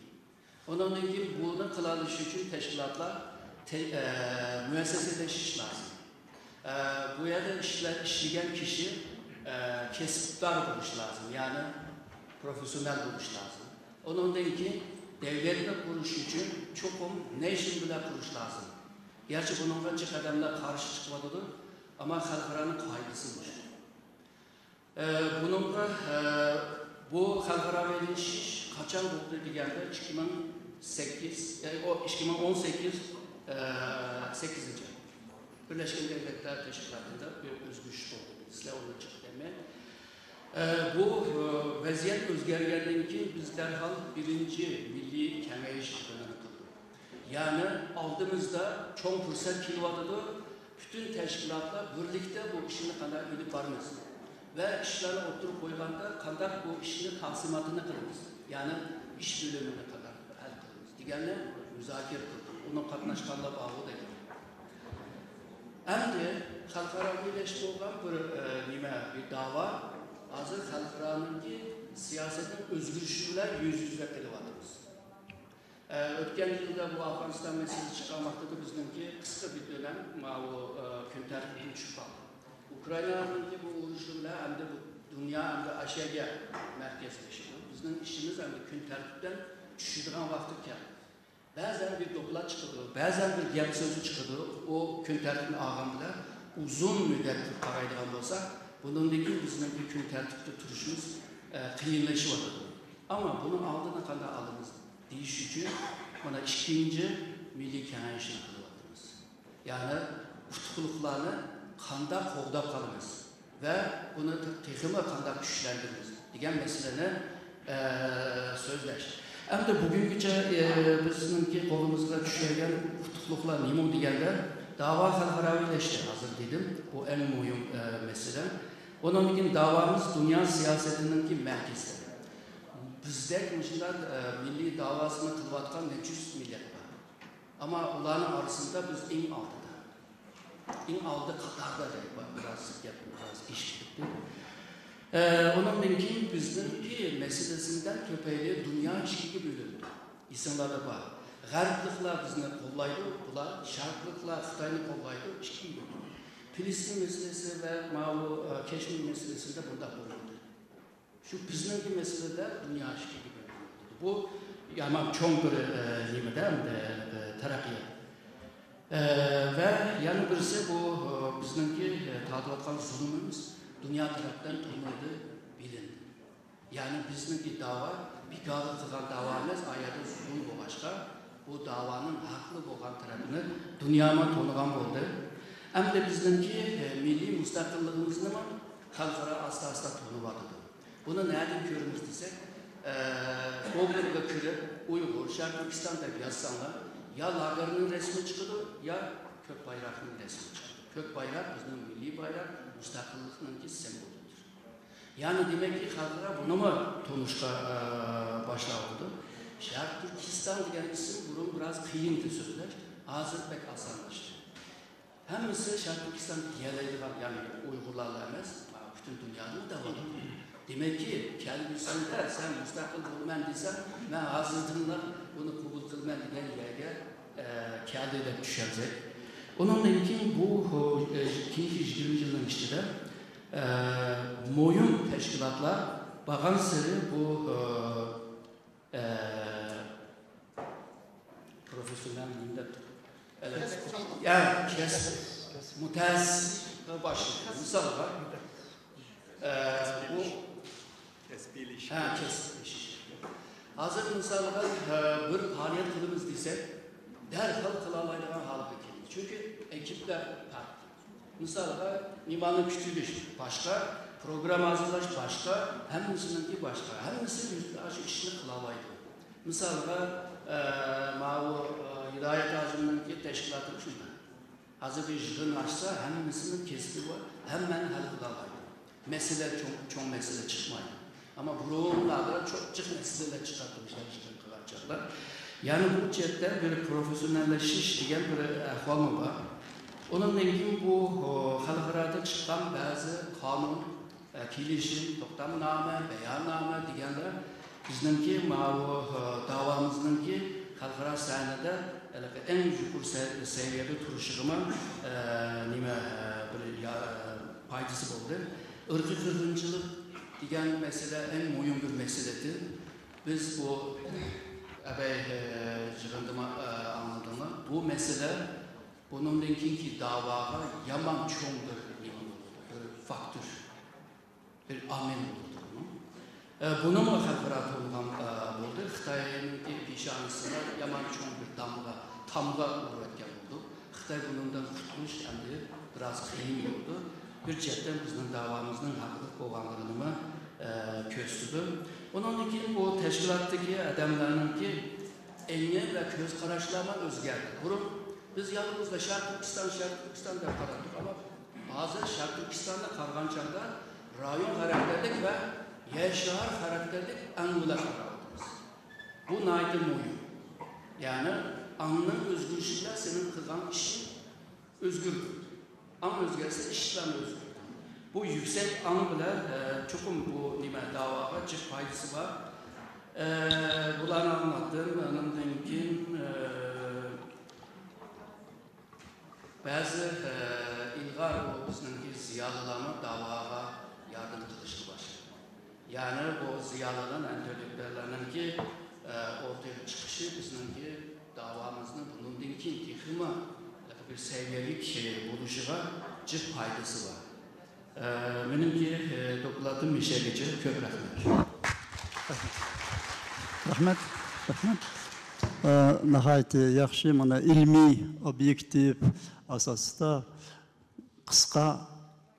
ئۇنىڭدىن كېيىن بۇنى قىلالىشى ئۈچۈن تەشكىلاتلار تە-، ئە، مۇئەسسەسىلىشىش لازىم. ئە، بۇ يەردە ئىشلە-، ئىشلىگەن كىشى، ئە، كەسىپدار بولۇشى لازىم، يەنى پروفېسسىونال بولۇشى لازىم. ئۇنىڭدىن كېيىن دەۋلەتنى قۇرۇش ئۈچۈن چوقۇم نېشن بىلەن قۇرۇش لازىم. گەرچە بۇنىڭغا جىق ئادەملەر قارشى چىقىۋاتىدۇ، ئەمما خەلقئارانىڭ قائىدىسى مۇشۇ. ئە، بۇنىڭغا، ئە، بۇ خەلقئاراۋىلىشىش قاچان بولدى دېگەندە، ئىككى مىڭ سەككىز، ئە، ئو، ئىككى مىڭ ئون سەككىز، ئە، سەككىزىنچى ئاي. بىرلەشكەن دۆلەتلەر تەشكىلاتىدا بىر ئۆزگىرىش بولدى. سىلەر ئۇنى جىق دېمەڭ. ئە، بۇ، ئە، ۋەزىيەت ئۆزگەرگەندىن كېيىن بىز دەرھال بىرىنچى مىللىي كېڭەيىش يىغىنىنى قىلدۇق. يەنى ئالدىمىزدا چوڭ پۇرسەت كېلىۋاتىدۇ. پۈتۈن تەشكىلاتلار بىرلىكتە بۇ ئىشنى قانداق ئېلىپ بارىمىز ۋە ئىشلارنى ئوتتۇرىغا قويغاندا قانداق بۇ ئىشنى تەقسىماتىنى قىلىمىز، يەنى ئىش بۆلۈمىنى قانداق ھەل قىلىمىز دېگەننى مۇزاكىرە قىلدۇق. ئۇنىڭ قاتناشقانلار بارغۇ دەيمەن. ئەمدى خەلقئاراۋىلەشتۈرۈلگەن بىر، ئە، نېمە، بىر داۋا ھازىر خەلقئارانىڭكى سىياسەتنىڭ ئۆزگىرىشى بىلەن يۈز يۈزە قېلىۋاتىمىز. ئە، ئۆتكەن يىلدا بۇ ئافغانىستان مەسىلىسى چىققان ۋاقتىدا بىزنىڭكى قىسقا بىر دۆلەم ماۋۇ، ئە، كۈن تەرتىپىدىن چۈشۈپ قالدى. ئۇكرائىنانىڭكى بۇ ئۇرۇشى بىلەن ئەمدى بۇ دۇنيا ئەمدى ئاشۇ يەرگە مەركەزلىشىدۇ. بىزنىڭ ئىشىمىز ئەمدى كۈن تەرتىپتىن چۈشىدىغان ۋاقتى كەلدى. بەزەن بىر دوكلات چىقىدۇ، بەزەن بىر گەپ سۆز چىقىدۇ، ئۇ كۈن تەرتىپنى ئالغان بىلەن ئۇزۇن مۇددەتلىك قارايدىغان بولساق، بۇنىڭدىن كېيىن بىزنىڭ بۇ كۈن تەرتىپتە تۇرۇشىمىز، ئە، قىيىنلىشىۋاتىدۇ. ئەمما بۇنىڭ ئالدىنى قانداق ئالىمىز دېيىش ئۈچۈن مانا ئىككىنچى مىللىي كېڭەشنى قىلىۋاتىمىز. يەنى ئۇتۇقلۇقلارنى قانداق قوغداپ قالىمىز ۋە بۇنى تېخىمۇ قانداق كۈچلەندۈرىمىز دېگەن مەسىلىنى، ئە، سۆزلەش. ئەمدى بۈگۈنگىچە، ئە، بىزنىڭكى قولىمىزغا چۈشۈرگەن ئۇتۇقلۇقلار نېمە دېگەندە، داۋا خەلقئاراۋىلەشتى، ھازىر دېدىم، بۇ ئەڭ مۇھىم، ئە، مەسىلە. ئۇنىڭدىن كېيىن داۋامىز دۇنيا سىياسىتىنىڭكى مەركىزى. بىزدەك مۇشۇنداق، ئە، مىللىي داۋاسىنى قىلىۋاتقان نەچچە يۈز مىللەت بار. ئەمما ئۇلارنىڭ ئارىسىدا بىز ئەڭ ئالدىدا. ئەڭ ئالدى قاتاردا دەيدۇ، بىراز گەپ، بىراز ئېشىپ كەتتى. ئە، ئۇنىڭدىن كېيىن بىزنىڭكى مەسىلىسىدىن تۆپەيلى دۇنيا ئىككىگە بۆلۈندى. ئېسىڭلاردا بار. غەربلىكلەر بىزنى قوللايدۇ، بۇلار شەرقلىكلەر خىتاينى قوللايدۇ، ئىككىگە بۆلۈندى. پىلىستىن مەسىلىسى ۋە ماۋۇ، ئە، كەشمىر مەسىلىسىدە بۇنداق بولمىدى. شۇ بىزنىڭكى مەسىلىدە دۇنيا ئىككىگە بۆلۈنۈپ كېتىدۇ. بۇ يامان چوڭ بىر، ئە، نېمىدە، ئە، تەرەققىيات. ئە، ۋە يەنە بىرسى بۇ، ئە، بىزنىڭكى، ئە، تارتىۋاتقان زۇلۇمىمىز دۇنيا تەرەپتىن تونۇلدى، بىلىندى. يەنى بىزنىڭكى داۋا بىكارلىق قىلغان داۋا ئەمەس، ئا يەردە زۇلۇم بولغاچقا، بۇ داۋانىڭ ھەقلىق بولغان تەرىپىنى دۇنيامۇ تونۇغان بولدى. ئەمدى بىزنىڭكى، ئە، مىللىي مۇستەقىللىقىمىزنىمۇ خەلقئارا ئاستا-ئاستا تونۇۋاتىدۇ. بۇنى نەدىن كۆرىمىز دېسەك، ئە، گوگولغا كىرىپ، ئۇيغۇر، شەرقىي تۈركىستان دەپ يازساڭلار، يا لاگېرنىڭ رەسىمى چىقىدۇ، يا كۆك بايراقنىڭ رەسىمى چىقىدۇ. كۆك بايراق بىزنىڭ مىللىي بايراق، مۇستەقىللىقنىڭكى سىمۋولىدۇر. يەنى دېمەككى، خەلقئارا بۇنىمۇ تونۇشقا، ئە، باشلاۋاتىدۇ. شەرقىي تۈركىستان دېگەن ئىسىم بۇرۇن بىراز قىيىن ئىدى سۆزلەش، ھازىر بەك ئاسانلاشتى. ھەممىسى شەرقىي تۈركىستان دېيەلەيدىغان، يەنى ئۇيغۇرلارلا ئەمەس، پۈتۈن دۇنيادىمۇ دەۋاتىدۇ. دېمەككى، كەلگۈسىدە سەن مۇستەقىل بولىمەن دېسەڭ، مەن ھازىردىنلا بۇنى قوبۇل قىلىمەن دېگەن يەرگە، ئە، كەلدى دەپ چۈشەنسەك. ئۇنىڭدىن كېيىن بۇ، ئە، كېيىنكى يىگىرمە يىلنىڭ ئىچىدە، ئە، مۇھىم تەشكىلاتلار بارغانسېرى بۇ، ئە، ئە، پروفېسسىونال نېمە دەپ، ئە، يا، كەسىپ، مۇتەخەسسىس باشلىق. مىسالغا، ئە، بۇ، كەسپىيلىشىش. ھە، كەسىپلىشىش. ھازىر مىسالغا، ئە، بىر پائالىيەت قىلىمىز دېسەك، دەرھال قىلالايدىغان ھالغا كەلدى. چۈنكى ئېكىپلار پەرقلىق. مىسالغا، نېمانى كۈتۈۋېلىش باشقا، پروگرامما ھازىرلاش باشقا، ھەممىسىنىڭكى باشقا. ھەممىسى ئۆزى شۇ ئىشنى قىلالايدۇ. مىسالغا، ئە، ماۋۇ، ئە، ھىدايەت ھاجىمنىڭكى تەشكىلاتى شۇنداق. ھازىر بىر يىغىن ئاچسا، ھەممىسىنىڭ كەسپى بار، ھەممىنى ھەل قىلالايدۇ. مەسىلە چوڭ، چوڭ مەسىلە چىقمايدۇ. ئەمما بۇرۇنلاردا چوڭ جىق مەسىلىلەر چىقاتتى، مۇشۇنداق يىغىن قىلغان چاغدا. يەنى بۇ جەھەتتە بىر پروفېسسىيوناللىشىش دېگەن بىر ئەھۋالمۇ بار. ئۇنىڭدىن كېيىن بۇ، ئۇ، خەلقئارادا چىققان بەزى قانۇن، ئە، كېلىشىم، توختامنامە، بەياننامە دېگەنلەر بىزنىڭكى ماۋۇ، ئە، داۋامىزنىڭكى خەلقئارا سەھنىدە ھېلىقى ئەڭ يۇقىرى سە-، سەۋىيەدە تۇرۇشىغىمۇ، ئە، نېمە، ئە، بىر يا-، پايدىسى بولدى. ئىرقىي قىرغىنچىلىق دېگەن مەسىلە ئەڭ مۇھىم بىر مەسىلە ئىدى. بىز بۇ ئەبەي، ئە، يىغىندىمۇ، ئە، ئاڭلىدىڭلار. بۇ مەسىلە بۇنىڭدىن كېيىنكى داۋاغا يامان چوڭ بىر نېمە بولىدۇ، بىر فاكتور، بىر ئامىل بولىدۇ بۇنىڭ. ئە، بۇنىمۇ خەلقئارا تونۇغان، ئە، بولدى. خىتاينىڭكى پېشانىسىغا يامان چوڭ بىر دامغا، تامغا ئۇرۇۋەتكەن بولدى. خىتاي بۇنىڭدىن قۇتۇلۇش ئەمدى بىراز قىيىن بولىدۇ. بىر جەھەتتىن بىزنىڭ داۋامىزنىڭ ھەقلىق بولغانلىقىنىمۇ، ئە، كۆرسىتىدۇ. ئۇنىڭدىن كېيىن بۇ تەشكىلاتتىكى ئادەملەرنىڭكى ئېڭى ۋە كۆز قاراشلارمۇ ئۆزگەردى. بۇرۇن بىز يالغۇزلا شەرقىي تۈركىستان، شەرقىي تۈركىستان دەپ قاراتتۇق. ئەمما ھازىر شەرقىي تۈركىستاننى قارىغان چاغدا رايون خاراكتېرلىك ۋە يەر شارى خاراكتېرلىك ئاڭ بىلەن قاراۋاتىمىز. بۇ ناھايىتى مۇھىم. يەنى ئاڭنىڭ ئۆزگىرىشى بىلەن سېنىڭ قىلغان ئىشىڭ ئۆزگىرىدۇ. ئاڭ ئۆزگەرسە، ئىشلارمۇ ئۆزگىرىدۇ. بۇ يۈكسەك ئاڭ بىلەن، ئە، چوقۇم بۇ نېمە، داۋاغا جىق پايدىسى بار. ئە، بۇلارنى ئاڭلاتتىم. ئاندىن كېيىن، ئە، بەزى، ئە، ئىلغار بۇ بىزنىڭكى زىيالىيلارمۇ داۋاغا ياردەم قىلىشقا باشلىدى. يەنى بۇ زىيالىيلار، ئىنتېللېكتۇئاللارنىڭكى، ئە، ئوتتۇرىغا چىقىشى بىزنىڭكى داۋامىزنىڭ بۇنىڭدىن كېيىن تېخىمۇ بىر سەۋىيەلىك بولۇشىغا جىق پايدىسى بار. ئە، مېنىڭكى، ئە، دوكلاتىم مۇشۇ يەرگىچە. كۆپ رەھمەت. رەھمەت، رەھمەت. ئە، ناھايىتى ياخشى، مانا ئىلمىي، ئوبيېكتىپ ئاساستا قىسقا،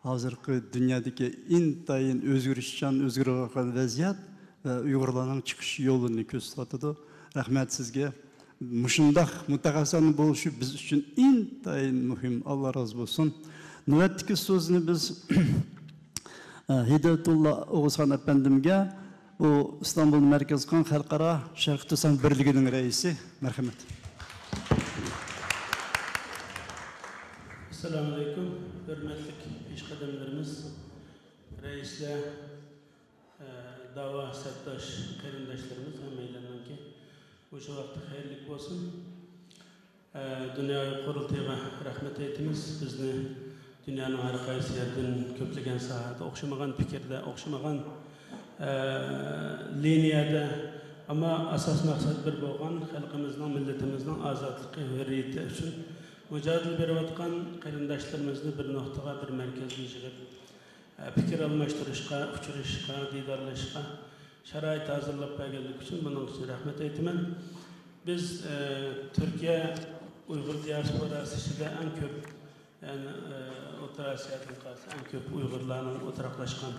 ھازىرقى دۇنيادىكى ئىنتايىن ئۆزگىرىشچان، ئۆزگىرىۋاتقان ۋەزىيەت ۋە ئۇيغۇرلارنىڭ چىقىش يولىنى كۆرسىتىۋاتىدۇ. رەھمەت سىزگە. مۇشۇنداق مۇتەخەسسىسلەرنىڭ بولۇشى بىز ئۈچۈن ئىنتايىن مۇھىم. ئاللا رازى بولسۇن. نۆۋەتتىكى سۆزنى بىز، ئە، ھىدايەتۇللا ئوغۇزخان ئەپەندىمگە، ئۇ ئىستانبۇلدا مەركەز قىلغان خەلقئارا شەرقىي تۈركىستان بىرلىكىنىڭ رەئىسى. مەرھەمەت. ئەسسالامۇئەلەيكۇم، ھۆرمەتلىك پېشقەدەملىرىمىز، رەئىسلەر، ئە، داۋا سەپداش قېرىنداشلىرىمىز، ھەممەيلەننىڭكى مۇشۇ ۋاقتى خەيرلىك بولسۇن. ئە، دۇنياۋى قۇرۇلتىيىغا رەھمەت ئېيتىمىز. بىزنى دۇنيانىڭ ھەر قايسى يېرىدىن كۆپلىگەن ساھەدە ئوخشىمىغان پىكىردە، ئوخشىمىغان، ئە، لىنىيەدە، ئەمما ئاساس مەقسەت بىر بولغان خەلقىمىزنىڭ، مىللىتىمىزنىڭ ئازادلىقى، ھۆرىيىتى ئۈچۈن مۇجادىلە بېرىۋاتقان قېرىنداشلىرىمىزنى بىر نۇقتىغا، بىر مەركەزگە يىغىپ، پىكىر ئالماشتۇرۇشقا، ئۇچرىشىشقا، دىدارلىشىشقا شارائىت ھازىرلاپ بەرگەنلىكى ئۈچۈن بۇنىڭ ئۈچۈن رەھمەت ئېيتىمەن. بىز، ئە، تۈركىيە ئۇيغۇر دىياسپوراسى ئىچىدە ئەڭ كۆپ، يەنى، ئە، ئوتتۇرا ئاسىيادىن قارىسا ئەڭ كۆپ ئۇيغۇرلارنىڭ ئولتۇراقلاشقان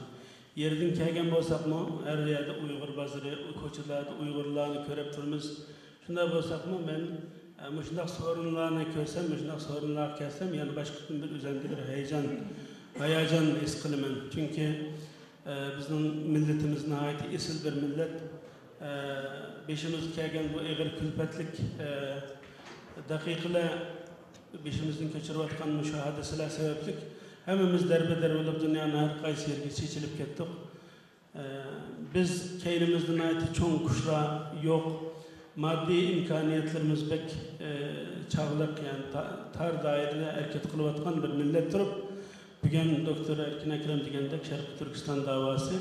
يېرىدىن كەلگەن بولساقمۇ، ھەر يەردە ئۇيغۇر بازىرى، كوچىلاردا ئۇيغۇرلارنى كۆرۈپ تۇرىمىز. شۇنداق بولساقمۇ، مەن، ئە، مۇشۇنداق سورۇنلارنى كۆرسەم، مۇشۇنداق سورۇنلارغا كەلسەم، يەنە باشقىدىن بىر ئۆزۈمدە بىر ھەيجان، ھاياجان ھېس قىلىمەن. چۈنكى، ئە، بىزنىڭ مىللىتىمىز ناھايىتى ئېسىل بىر مىللەت. ئە، بېشىمىزغا كەلگەن بۇ ئېغىر كۈلپەتلىك، ئە، دەقىقىلەر، بېشىمىزدىن كەچۈرۈۋاتقان مۇشۇ ھادىسىلەر سەۋەبلىك ھەممىمىز دەربەدەر بولۇپ، دۇنيانىڭ ھەر قايسى يېرىگە چېچىلىپ كەتتۇق. ئە، بىز كەينىمىزدە ناھايىتى چوڭ كۈچلەر يوق، ماددىي ئىمكانىيەتلىرىمىز بەك، ئە، چاغلىق، يەنى تا-، تار دائىرىدە ھەرىكەت قىلىۋاتقان بىر مىللەت تۇرۇپ، بۈگۈن دوكتور ئەركىن ئەكرەم دېگەندەك شەرقىي تۈركىستان داۋاسى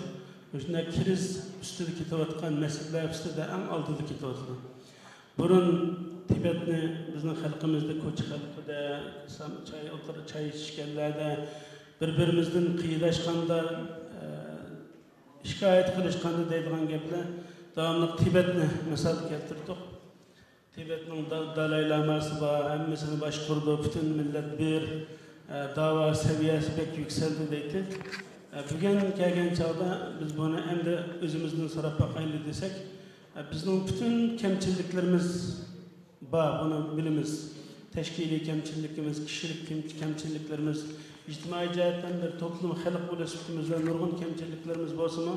مۇشۇنداق كىرىز ئۈستىدە كېتىۋاتقان مەسىلىلەر ئۈستىدە ئەڭ ئالدىدا كېتىۋاتىدۇ. بۇرۇن تىبەتنى بىزنىڭ خەلقىمىزدە كوچا خەلقىدە، سام-، چاي ئولتۇر-، چاي ئىچىشكەنلەردە، بىر-بىرىمىزدىن قىيناشقاندا، ئە، شىكايەت قىلىشقاندا دەيدىغان گەپلەر، داۋاملىق تىبەتنى مىسال كەلتۈردۇق. تىبەتنىڭ دا-، دالاي لاماسى بار، ھەممىسىنى باشقۇرىدۇ، پۈتۈن مىللەت بىر، ئە، داۋا سەۋىيەسى بەك يۈكسەلدى دەيتتى. ئە، بۈگۈن كەلگەن چاغدا بىز بۇنى ئەمدى ئۆزىمىزدىن سوراپ باقايلى دېسەك، ئە، بىزنىڭ پۈتۈن كەمچىلىكلىرىمىز بار، بۇنى بىلىمىز. تەشكىلىي كەمچىلىكىمىز، كىشىلىك كەم-، كەمچىلىكلىرىمىز، ئىجتىمائىي جەھەتتىن بىر توپلۇم خەلق بولۇش سۈپىتىمىزدە نۇرغۇن كەمچىلىكلىرىمىز بولسىمۇ،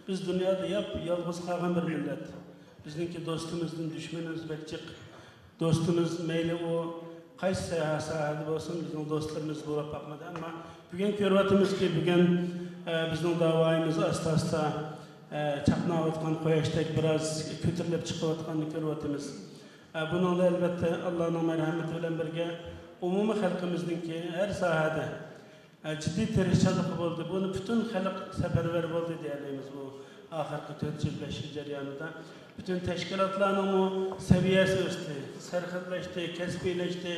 بىز دۇنيادا ياپ-يالغۇز قالغان بىر مىللەت. بىزنىڭكى دوستىمىزدىن دۈشمىنىمىز بەك جىق. دوستىمىز مەيلى ئۇ قايسى ساھە-، ساھەدە بولسۇن، بىزنىڭ دوستلىرىمىز بولۇپ باقمىدى. ئەمما بۈگۈن كۆرۈۋاتىمىزكى، بۈگۈن، ئە، بىزنىڭ داۋايىمىز ئاستا-ئاستا، ئە، چاقناۋاتقان قۇياشتەك بىراز كۆتۈرۈلۈپ چىقىۋاتقاننى كۆرۈۋاتىمىز. ئە، بۇنىڭدا ئەلۋەتتە ئاللانىڭ مەرھەمىتى بىلەن بىرگە ئومۇمىي خەلقىمىزنىڭكى ھەر ساھەدە، ئە، جىددىي تىرىشچانلىقى بولدى. بۇنى پۈتۈن خەلق سەپەرۋەر بولدى دېيەلەيمىز بۇ ئاخىرقى تۆت يىل، بەش يىل جەريانىدا. پۈتۈن تەشكىلاتلارنىڭمۇ سەۋىيەسى ئۆستى، سەرخىللەشتى، كەسپىيلەشتى.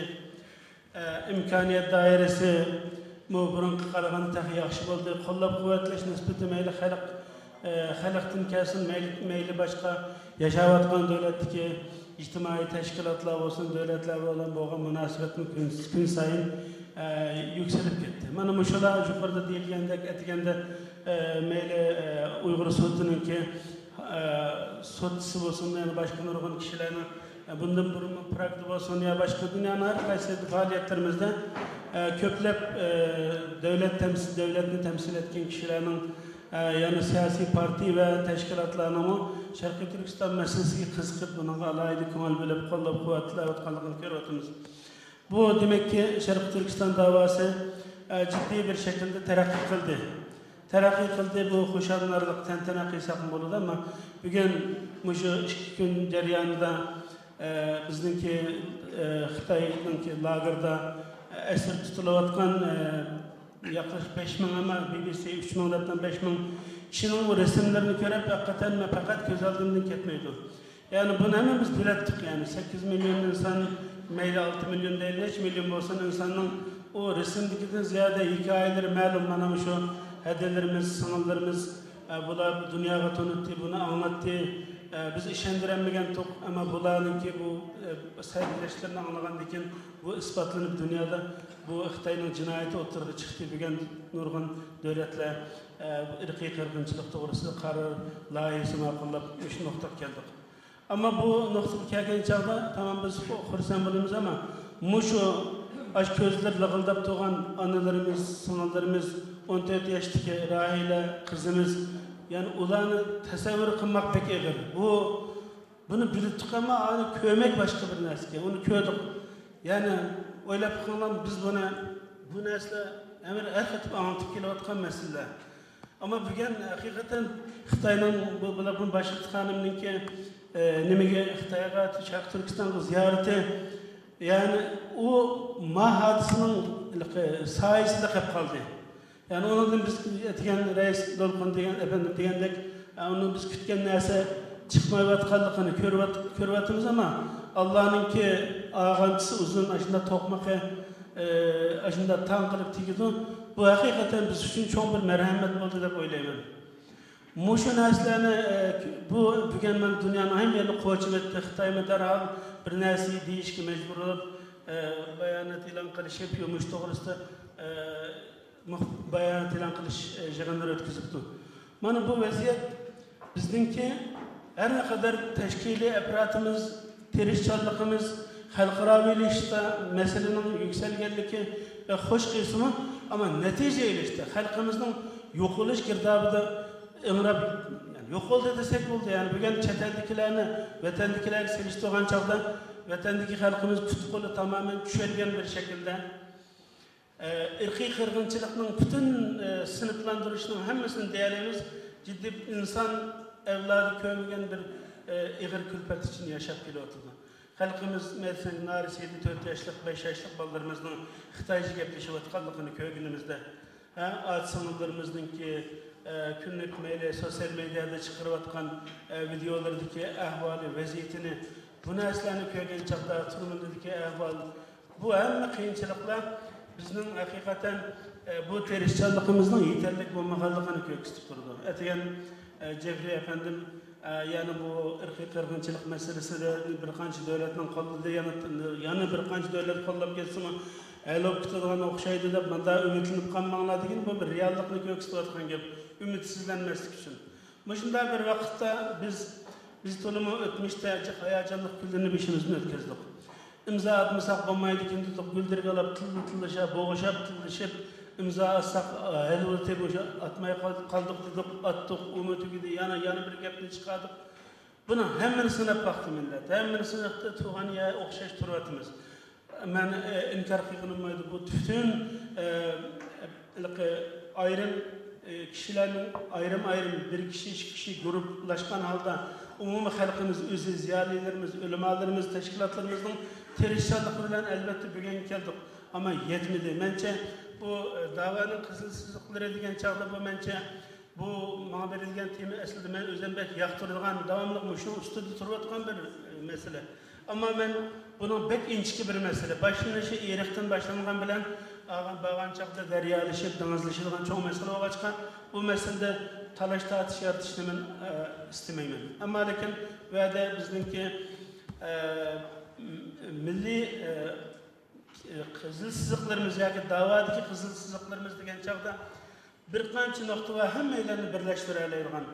ئە، ئىمكانىيەت دائىرىسىمۇ بۇرۇنقىغا قارىغاندا تېخى ياخشى بولدى. قوللاپ-قۇۋۋەتلەش نىسبىتى مەيلى خەلق، ئە، خەلقتىن كەلسۇن، مەيلى، مەيلى باشقا ياشاۋاتقان دۆلەتتىكى ئىجتىمائىي تەشكىلاتلار بولسۇن، دۆلەتلەر بىلەن بولغان مۇناسىۋەتمۇ كۈن، كۈن سايىن، ئە، يۈكسىلىپ كەتتى. مانا مۇشۇلار يۇقىرىدا دېيىلگەندەك، ئەتىگەندە، ئە، مەيلى، ئە، ئۇيغۇر سوتىنىڭكى، ئە، سوتچىسى بولسۇن، يەنە باشقا نۇرغۇن كىشىلەرنىڭ بۇندىن بۇرۇنمۇ پراگدا بولسۇن يا باشقا دۇنيانىڭ ھەر قايسى پائالىيەتلىرىمىزدە، ئە، كۆپلەپ، ئە، دۆلەت تەمسىل، دۆلەتنى تەمسىل ئەتكەن كىشىلەرنىڭ، ئە، يەنى سىياسىي پارتىيە ۋە تەشكىلاتلارنىڭمۇ شەرقىي تۈركىستان مەسىلىسىگە قىزىقىپ، بۇنىڭغا ئالاھىدە كۆڭۈل بۆلۈپ، قوللاپ-قۇۋۋەتلەۋاتقانلىقىنى كۆرۈۋاتىمىز. بۇ، دېمەككى، شەرقىي تۈركىستان داۋاسى، ئە، جىددىي بىر شەكىلدە تەرەققىي قىلدى. تەرەققىي قىلدى، بۇ خۇشاللىنارلىق تەنتەنە قىلساقمۇ بولىدۇ، ئەمما بۈگۈن مۇشۇ ئىككى كۈن جەريانىدا، ئە، بىزنىڭكى، ئە، خىتاينىڭكى لاگېردا ئەسىر تۇتۇلۇۋاتقان، ئە، ياقلىق بەش مىڭ، ئەمما بى بى سى ئۈچ مىڭ دەپتۇ، بەش مىڭ كىشىنىڭ ئۇ رەسىملىرىنى كۆرۈپ، ھەقىقەتەن مەن پەقەت كۆز ئالدىمدىن كەتمەيدۇ. يەنى بۇنى ھەممىمىز بىلەتتۇق، يەنى سەككىز مىليون ئىنسان، مەيلى ئالتە مىليون دەيلى، نەچچە مىليون بولسۇن، ئىنساننىڭ ئۇ رەسىمدىكىدىن زىيادە ھېكايىلىرى مەلۇم. مانا مۇشۇ ھەدىلىرىمىز، سىڭىللىرىمىز، ئە، بۇلار دۇنياغا تونۇتتى، بۇنى ئاڭلاتتى. ئە، بىز ئىشەندۈرەلمىگەنتۇق، ئەمما بۇلارنىڭكى بۇ، ئە، سەھىپىلەشلىرىنى ئاڭلىغاندىن كېيىن بۇ ئىسپاتلىنىپ دۇنيادا بۇ خىتاينىڭ جىنايىتى ئوتتۇرىغا چىقتى. بۈگۈن نۇرغۇن دۆلەتلەر، ئە، بۇ ئىرقىي قىرغىنچىلىق توغرىسىدا قارار لايىھىسى ماقۇللاپ، مۇشۇ نۇقتىغا كەلدۇق. ئەمما بۇ نۇقتىغا كەلگەن چاغدا تامام بىز خۇرسەن بولىمىز، ئەمما مۇشۇ ئاش كۆزلىرى لىغىلداپ تۇرغان ئانىلىرىمىز، سىڭىللىرىمىز، ئون تۆت ياشتىكى راھىلە قىزىمىز، يەنى ئۇلارنى تەسەۋۋۇر قىلماق بەك ئېغىر. بۇ، بۇنى بىلىپتۇق، ئەمما ئۇنى كۆرمەك باشقا بىر نەرسىكەن. ئۇنى كۆردۇق. يەنى ئويلاپ بېقىڭلار، بىز بۇنى، بۇ نەرسىلەر ھەممە ھەر قېتىم ئاڭلىتىپ كېلىۋاتقان مەسىلىلەر. ئەمما بۈگۈن ھەقىقەتەن خىتاينىڭ بۇ، بۇلار بۇ باشلىق خانىمنىڭكى، ئە، نېمىگە، خىتايغا، شەرقىي تۈركىستانغا زىيارىتى، يەنى ئۇ ما ھادىسىنىڭ ھېلىقى سايىسىدا قېلىپ قالدى. يەنى ئۇنىڭدىن بىز ئەتىگەن رەئىس دولقۇن دېگەن ئەپەندىم دېگەندەك، ئە، ئۇنىڭ بىز كۈتكەن نەرسە چىقمايۋاتقانلىقىنى كۆرۈۋات-، كۆرۈۋاتىمىز، ئەمما ئاللانىڭكى ئاغانچىسى ئۇزۇن، ئاشۇنداق توقمىقى، ئە، ئاشۇنداق تاڭ قىلىپ تېگىدۇ. بۇ ھەقىقەتەن بىز ئۈچۈن چوڭ بىر مەرھەمەت بولدى دەپ ئويلايمەن. مۇشۇ نەرسىلەرنى، ئە، بۇ بۈگۈن مەن دۇنيانىڭ ھەممە يېرىنى قوچۇۋەتتى. خىتايمۇ دەرھال بىر نەرسە دېيىشكە مەجبۇر بولۇپ، ئە، بايانات ئېلان قىلىشىپ، مۇشۇ توغرىسىدا، ئە، مۇخ-، بايانات ئېلان قىلىش، ئە، يىغىنلىرى ئۆتكۈزۈپتۇ. مانا بۇ ۋەزىيەت بىزنىڭكى ھەر نەقەدەر تەشكىلىي ئاپپاراتىمىز، تىرىشچانلىقىمىز، خەلقئاراۋىلىشىشتا مەسىلىنىڭ يۈكسەلگەنلىكى بەك خوش قىلسىمۇ، ئەمما نەتىجە ئېلىشتا خەلقىمىزنىڭ يوقىلىش گىردابىدا ئىڭراپ، يەنى يوقالدى دېسەك بولىدۇ. يەنى بۈگۈن چەت ئەلدىكىلەرنى ۋەتەندىكىلەرگە سېلىشتۇرغان چاغدا ۋەتەندىكى خەلقىمىز پۇت-قولى تامامەن چۈشەلگەن بىر شەكىلدە، ئە، ئىرقىي قىرغىنچىلىقنىڭ پۈتۈن، ئە، سىنىپلاندۇرۇشنىڭ ھەممىسىنى دېيەلەيمىز، جىددىي ئىنسان ئەۋلادى كۆرمىگەن بىر، ئە، ئېغىر كۈلپەت ئىچىدە ياشاپ كېلىۋاتىدۇ. خەلقىمىز مەسىلەن، نارەسىدە تۆت ياشلىق، بەش ياشلىق بالىلىرىمىزنىڭ خىتايچە گەپلىشىۋاتقانلىقىنى كۆرگىنىمىزدە، ھە، ئاچا-سىڭىللىرىمىزنىڭكى، ئە، كۈنلۈك مەيلى سوتسىيال مېدىيادا چىقىرىۋاتقان، ئە، ۋىدېئولىرىدىكى ئەھۋالى، ۋەزىيىتىنى، بۇ نەرسىلەرنى كۆرگەن چاغدا تۈرمىدىكى ئەھۋال، بۇ ھەممە قىيىنچىلىقلار بىزنىڭ ھەقىقەتەن، ئە، بۇ تىرىشچانلىقىمىزنىڭ يېتەرلىك بولمىغانلىقىنى كۆرسىتىپ تۇرىدۇ. ئەتىگەن، ئە، جېفرى ئەپەندىم، ئە، يەنە بۇ ئىرقىي قىرغىنچىلىق مەسىلىسىدە بىر قانچە دۆلەتنىڭ قوللىدى، يەنە، يەنە بىر قانچە دۆلەت قوللاپ كەتسىمۇ، ھەل بولۇپ كېتىدىغان ئوخشايدۇ دەپ، مۇنداق ئۈمىدلىنىپ قالماڭلار دېگەن بۇ بىر رېئاللىقنى كۆرسىتىۋاتقان گەپ. ئۈمىدسىزلەنمەسلىك ئۈچۈن. مۇشۇنداق بىر ۋاقىتتا بىز، بىز تولىمۇ ئۆتمۈشتە جىق ھاياجانلىق كۈنلىرىنى بېشىمىزدىن ئۆتكۈزدۇق. ئىمزا ئاتمىساق بولمايدىكەن دېدۇق، گۈلدۈرگىلەپ تىللا-تىللىشىپ، بوغۇشۇپ، تىللىشىپ، ئىمزا ئاتساق، ھەل بولدى، بوشا-، ئاتماي قال-، قالدۇق دېدۇق، ئاتتۇق، ئۇمۇ تۈگىدى، يەنە، يەنە بىر گەپنى چىقاردۇق. بۇنىڭ ھەممىنى سىناپ باقتى مىللەت. ھەممىنى سىناقتا تۇرغان يەر ئوخشاش تۇرۇۋاتىمىز. مەن، ئە، ئىنكار قىلغىنىم بولمايدۇ. بۇ پۈتۈن، ئە، ھېلىقى ئايرىم، ئە، كىشىلەرنىڭ ئايرىم-ئايرىم بىر كىشى، ئىككى كىشى گۇرۇپپىلاشقان ھالدا ئومۇمىي خەلقىمىز ئۆزى، زىيالىيلىرىمىز، ئۆلىمالىرىمىز، تەشكىلاتلىرىمىزنىڭ تىرىشچانلىقى بىلەن ئەلۋەتتە بۈگۈنگە كەلدۇق. ئەمما يەتمىدى. مەنچە بۇ، ئە، داۋانىڭ قىزىل سىزىقلىرى دېگەن چاغدا بۇ مەنچە بۇ ماڭا بېرىلگەن تېما ئەسلىدە مەن ئۆزۈم بەك ياقتۇرىدىغان، داۋاملىق مۇشۇنىڭ ئۈستىدە تۇرۇۋاتقان بىر، ئە، مەسىلە. ئەمما مەن بۇنىڭ بەك ئىنچىكە بىر مەسىلە. باشلىنىشى ئېرىقتىن باشلانغان بىلەن ئاغا-، بارغان چاغدا دەريالىشىپ، دېڭىزلىشىدىغان چوڭ مەسىلە بولغاچقا، بۇ مەسىلىدە تالاش-تارتىش يارىتىشنى مەن، ئە، ئىستىمەيمەن. ئەمما لېكىن بۇ يەردە بىزنىڭكى، ئە، م-، مىللىي، ئە، قىزىل سىزىقلىرىمىز ياكى داۋادىكى قىزىل سىزىقلىرىمىز دېگەن چاغدا بىر قانچە نۇقتا بار ھەممەيلەننى بىرلەشتۈرەلەيدىغان.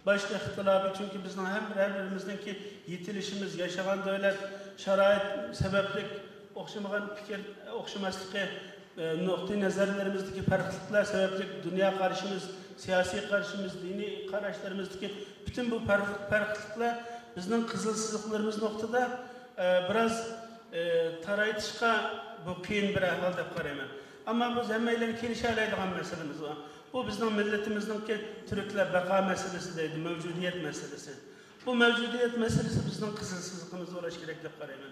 باشقا ئىختىلاپى، چۈنكى بىزنىڭ ھەم، ھەر بىرىمىزنىڭكى يېتىلىشىمىز، ياشىغان دۆلەت، شارائىت سەۋەبلىك ئوخشىمىغان پىكىر، ئوخشىماسلىقى، ئە، نۇقتىئى نەزەرلىرىمىزدىكى پەرقلىقلار سەۋەبلىك دۇنيا قارىشىمىز، سىياسىي قارىشىمىز، دىنىي قاراشلىرىمىزدىكى پۈتۈن بۇ پەرق-، پەرقلىقلار بىزنىڭ قىزىل سىزىقلىرىمىز نۇقتىدا، ئە، بىراز، ئە، تارايتىشقا بۇ قىيىن بىر ئەھۋال دەپ قارايمەن. ئەمما بۇ ھەممەيلەن كېلىشەلەيدىغان مەسىلىمىز بار. بۇ بىزنىڭ مىللىتىمىزنىڭكى تۈركلەر بەقا مەسىلىسى دەيدۇ، مەۋجۇدىيەت مەسىلىسى. بۇ مەۋجۇدىيەت مەسىلىسى بىزنىڭ قىزىل سىزىقىمىز بولۇشى كېرەك دەپ قارايمەن.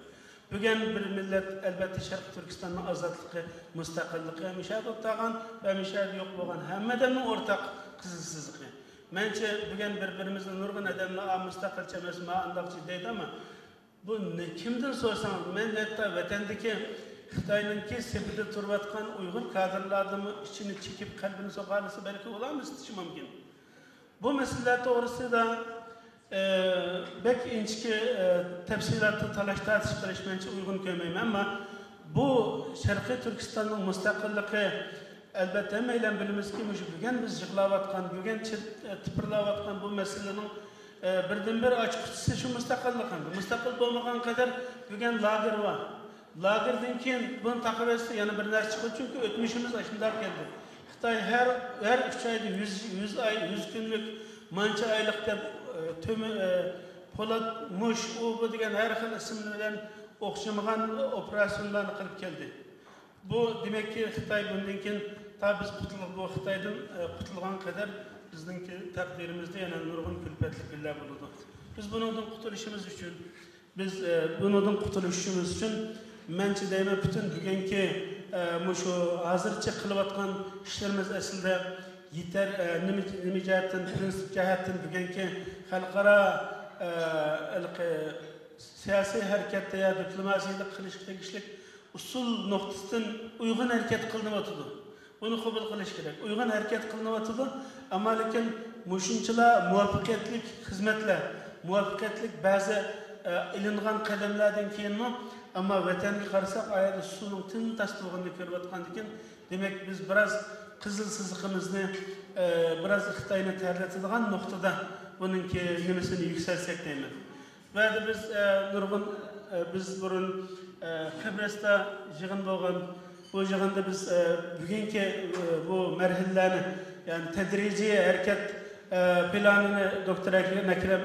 بۈگۈن بىر مىللەت، ئەلۋەتتە، شەرقىي تۈركىستاننىڭ ئازادلىقى، مۇستەقىللىقى ھەمىشە توختىغان ۋە ھەمىشە يوق بولغان ھەممە ئادەمنىڭ ئورتاق قىزىل سىزىقى. مەنچە، بۈگۈن بىر-بىرىمىزنى نۇرغۇن ئادەملەر، «ئا، مۇستەقىلچى ئەمەسمۇ، ئا، ئانداقچى» دەيدۇ، ئەمما بۇ نە-، كىمدىن سورىساڭ، مەن ھەتتا ۋەتەندىكى خىتاينىڭكى سېپىدە تۇرۇۋاتقان ئۇيغۇر كادىرلاردىنمۇ ئىچىنى چېكىپ، قەلبىنى سوقالىسا، بەلكى ئۇلارمۇ ئىسلىشى مۇمكىن. بۇ مەسىلىلەر توغرىسىدا، ئە، بەك ئىنچىكە، ئە، تەپسىلاتتا تالاش-تارتىش قىلىش مەنچە ئۇيغۇن كۆرمەيمەن، ئەمما بۇ شەرقىي تۈركىستاننىڭ مۇستەقىللىقى، ئەلۋەتتە، ھەممەيلەن بىلىمىزكى، مۇشۇ بۈگۈن بىز يىغلاۋاتقان، بۈگۈن چىر-، تىپىرلاۋاتقان بۇ مەسىلىنىڭ، ئە، بىردىنبىر ئاچقۇچىسى شۇ مۇستەقىللىق ئەمدى. مۇستەقىل بولمىغان قەدەر بۈگۈن لاگېر بار. لاگېردىن كېيىن بۇنى تاقىۋەتسە يەنە بىر نەرسە چىقىدۇ، چۈنكى ئۆتمۈشىمىز ئاشۇنداق كەلدى. خىتاي ھەر، ھەر ئۈچ ئايدا يۈز، يۈز ئاي، يۈز كۈنلۈك، مانچە ئايلىق دەپ، ئە، تۆمۈر، ئە، پولات، مۇش، ئۇ، بۇ دېگەن ھەر خىل ئىسىم بىلەن ئوخشىمىغان ئوپېراتسىيىلارنى قىلىپ كەلدى. بۇ، دېمەككى، خىتاي بۇندىن كېيىن تا بىز قۇتۇلغان، بۇ خىتايدىن، ئە، قۇتۇلغان قەدەر بىزنىڭكى تەقدىرىمىزدە يەنە نۇرغۇن كۈلپەتلىك كۈنلەر بولىدۇ. بىز بۇنىڭدىن قۇتۇلۇشىمىز ئۈچۈن، بىز، ئە، بۇنىڭدىن قۇتۇلۇشىمىز ئۈچۈن، مەنچە دەيمەن، پۈتۈن بۈگۈنكى، ئە، مۇشۇ ھازىرچە قىلىۋاتقان ئىشلىرىمىز ئەسلىدە يېتەر، ئە، نېمە، نېمە جەھەتتىن، پىرىنسىپ جەھەتتىن بۈگۈنكى خەلقئارا، ئە، ھېلىقى سىياسىي ھەرىكەتتە يا دىپلوماتىيىدە قىلىشقا تېگىشلىك ئۇسۇل نۇقتىسىدىن ئۇيغۇن ھەرىكەت قىلىنىۋاتىدۇ. بۇنى قوبۇل قىلىش كېرەك. ئۇيغۇن ھەرىكەت قىلىنىۋاتىدۇ. ئەمما لېكىن مۇشۇنچىلا مۇۋەپپەقىيەتلىك خىزمەتلەر، مۇۋەپپەقىيەتلىك بەزى، ئە، ئېلىنغان قەدەملەردىن كېيىنمۇ، ئەمما ۋەتەنگە قارىساق، ئايەردە سۇنىڭ تىن تاس بولغىنىنى كۆرۈۋاتقاندىكىن، دېمەك، بىز بىراز قىزىل سىزىقىمىزنى، ئە، بىراز خىتاينى تەرلىتىدىغان نۇقتىدا بۇنىڭكى نېمىسىنى يۈكسەلتسەك دەيمەن. بۇ يەردە بىز، ئە، نۇرغۇن، ئە، بىز بۇرۇن، ئە، قەبرىستاندا يىغىن بولغان. بۇ يىغىندا بىز، ئە، بۈگۈنكى، ئە، بۇ مەرھىلىلەرنى، يەنى تەدرىجىي ھەرىكەت، ئە، پىلانىنى دوكتور ئەكرەم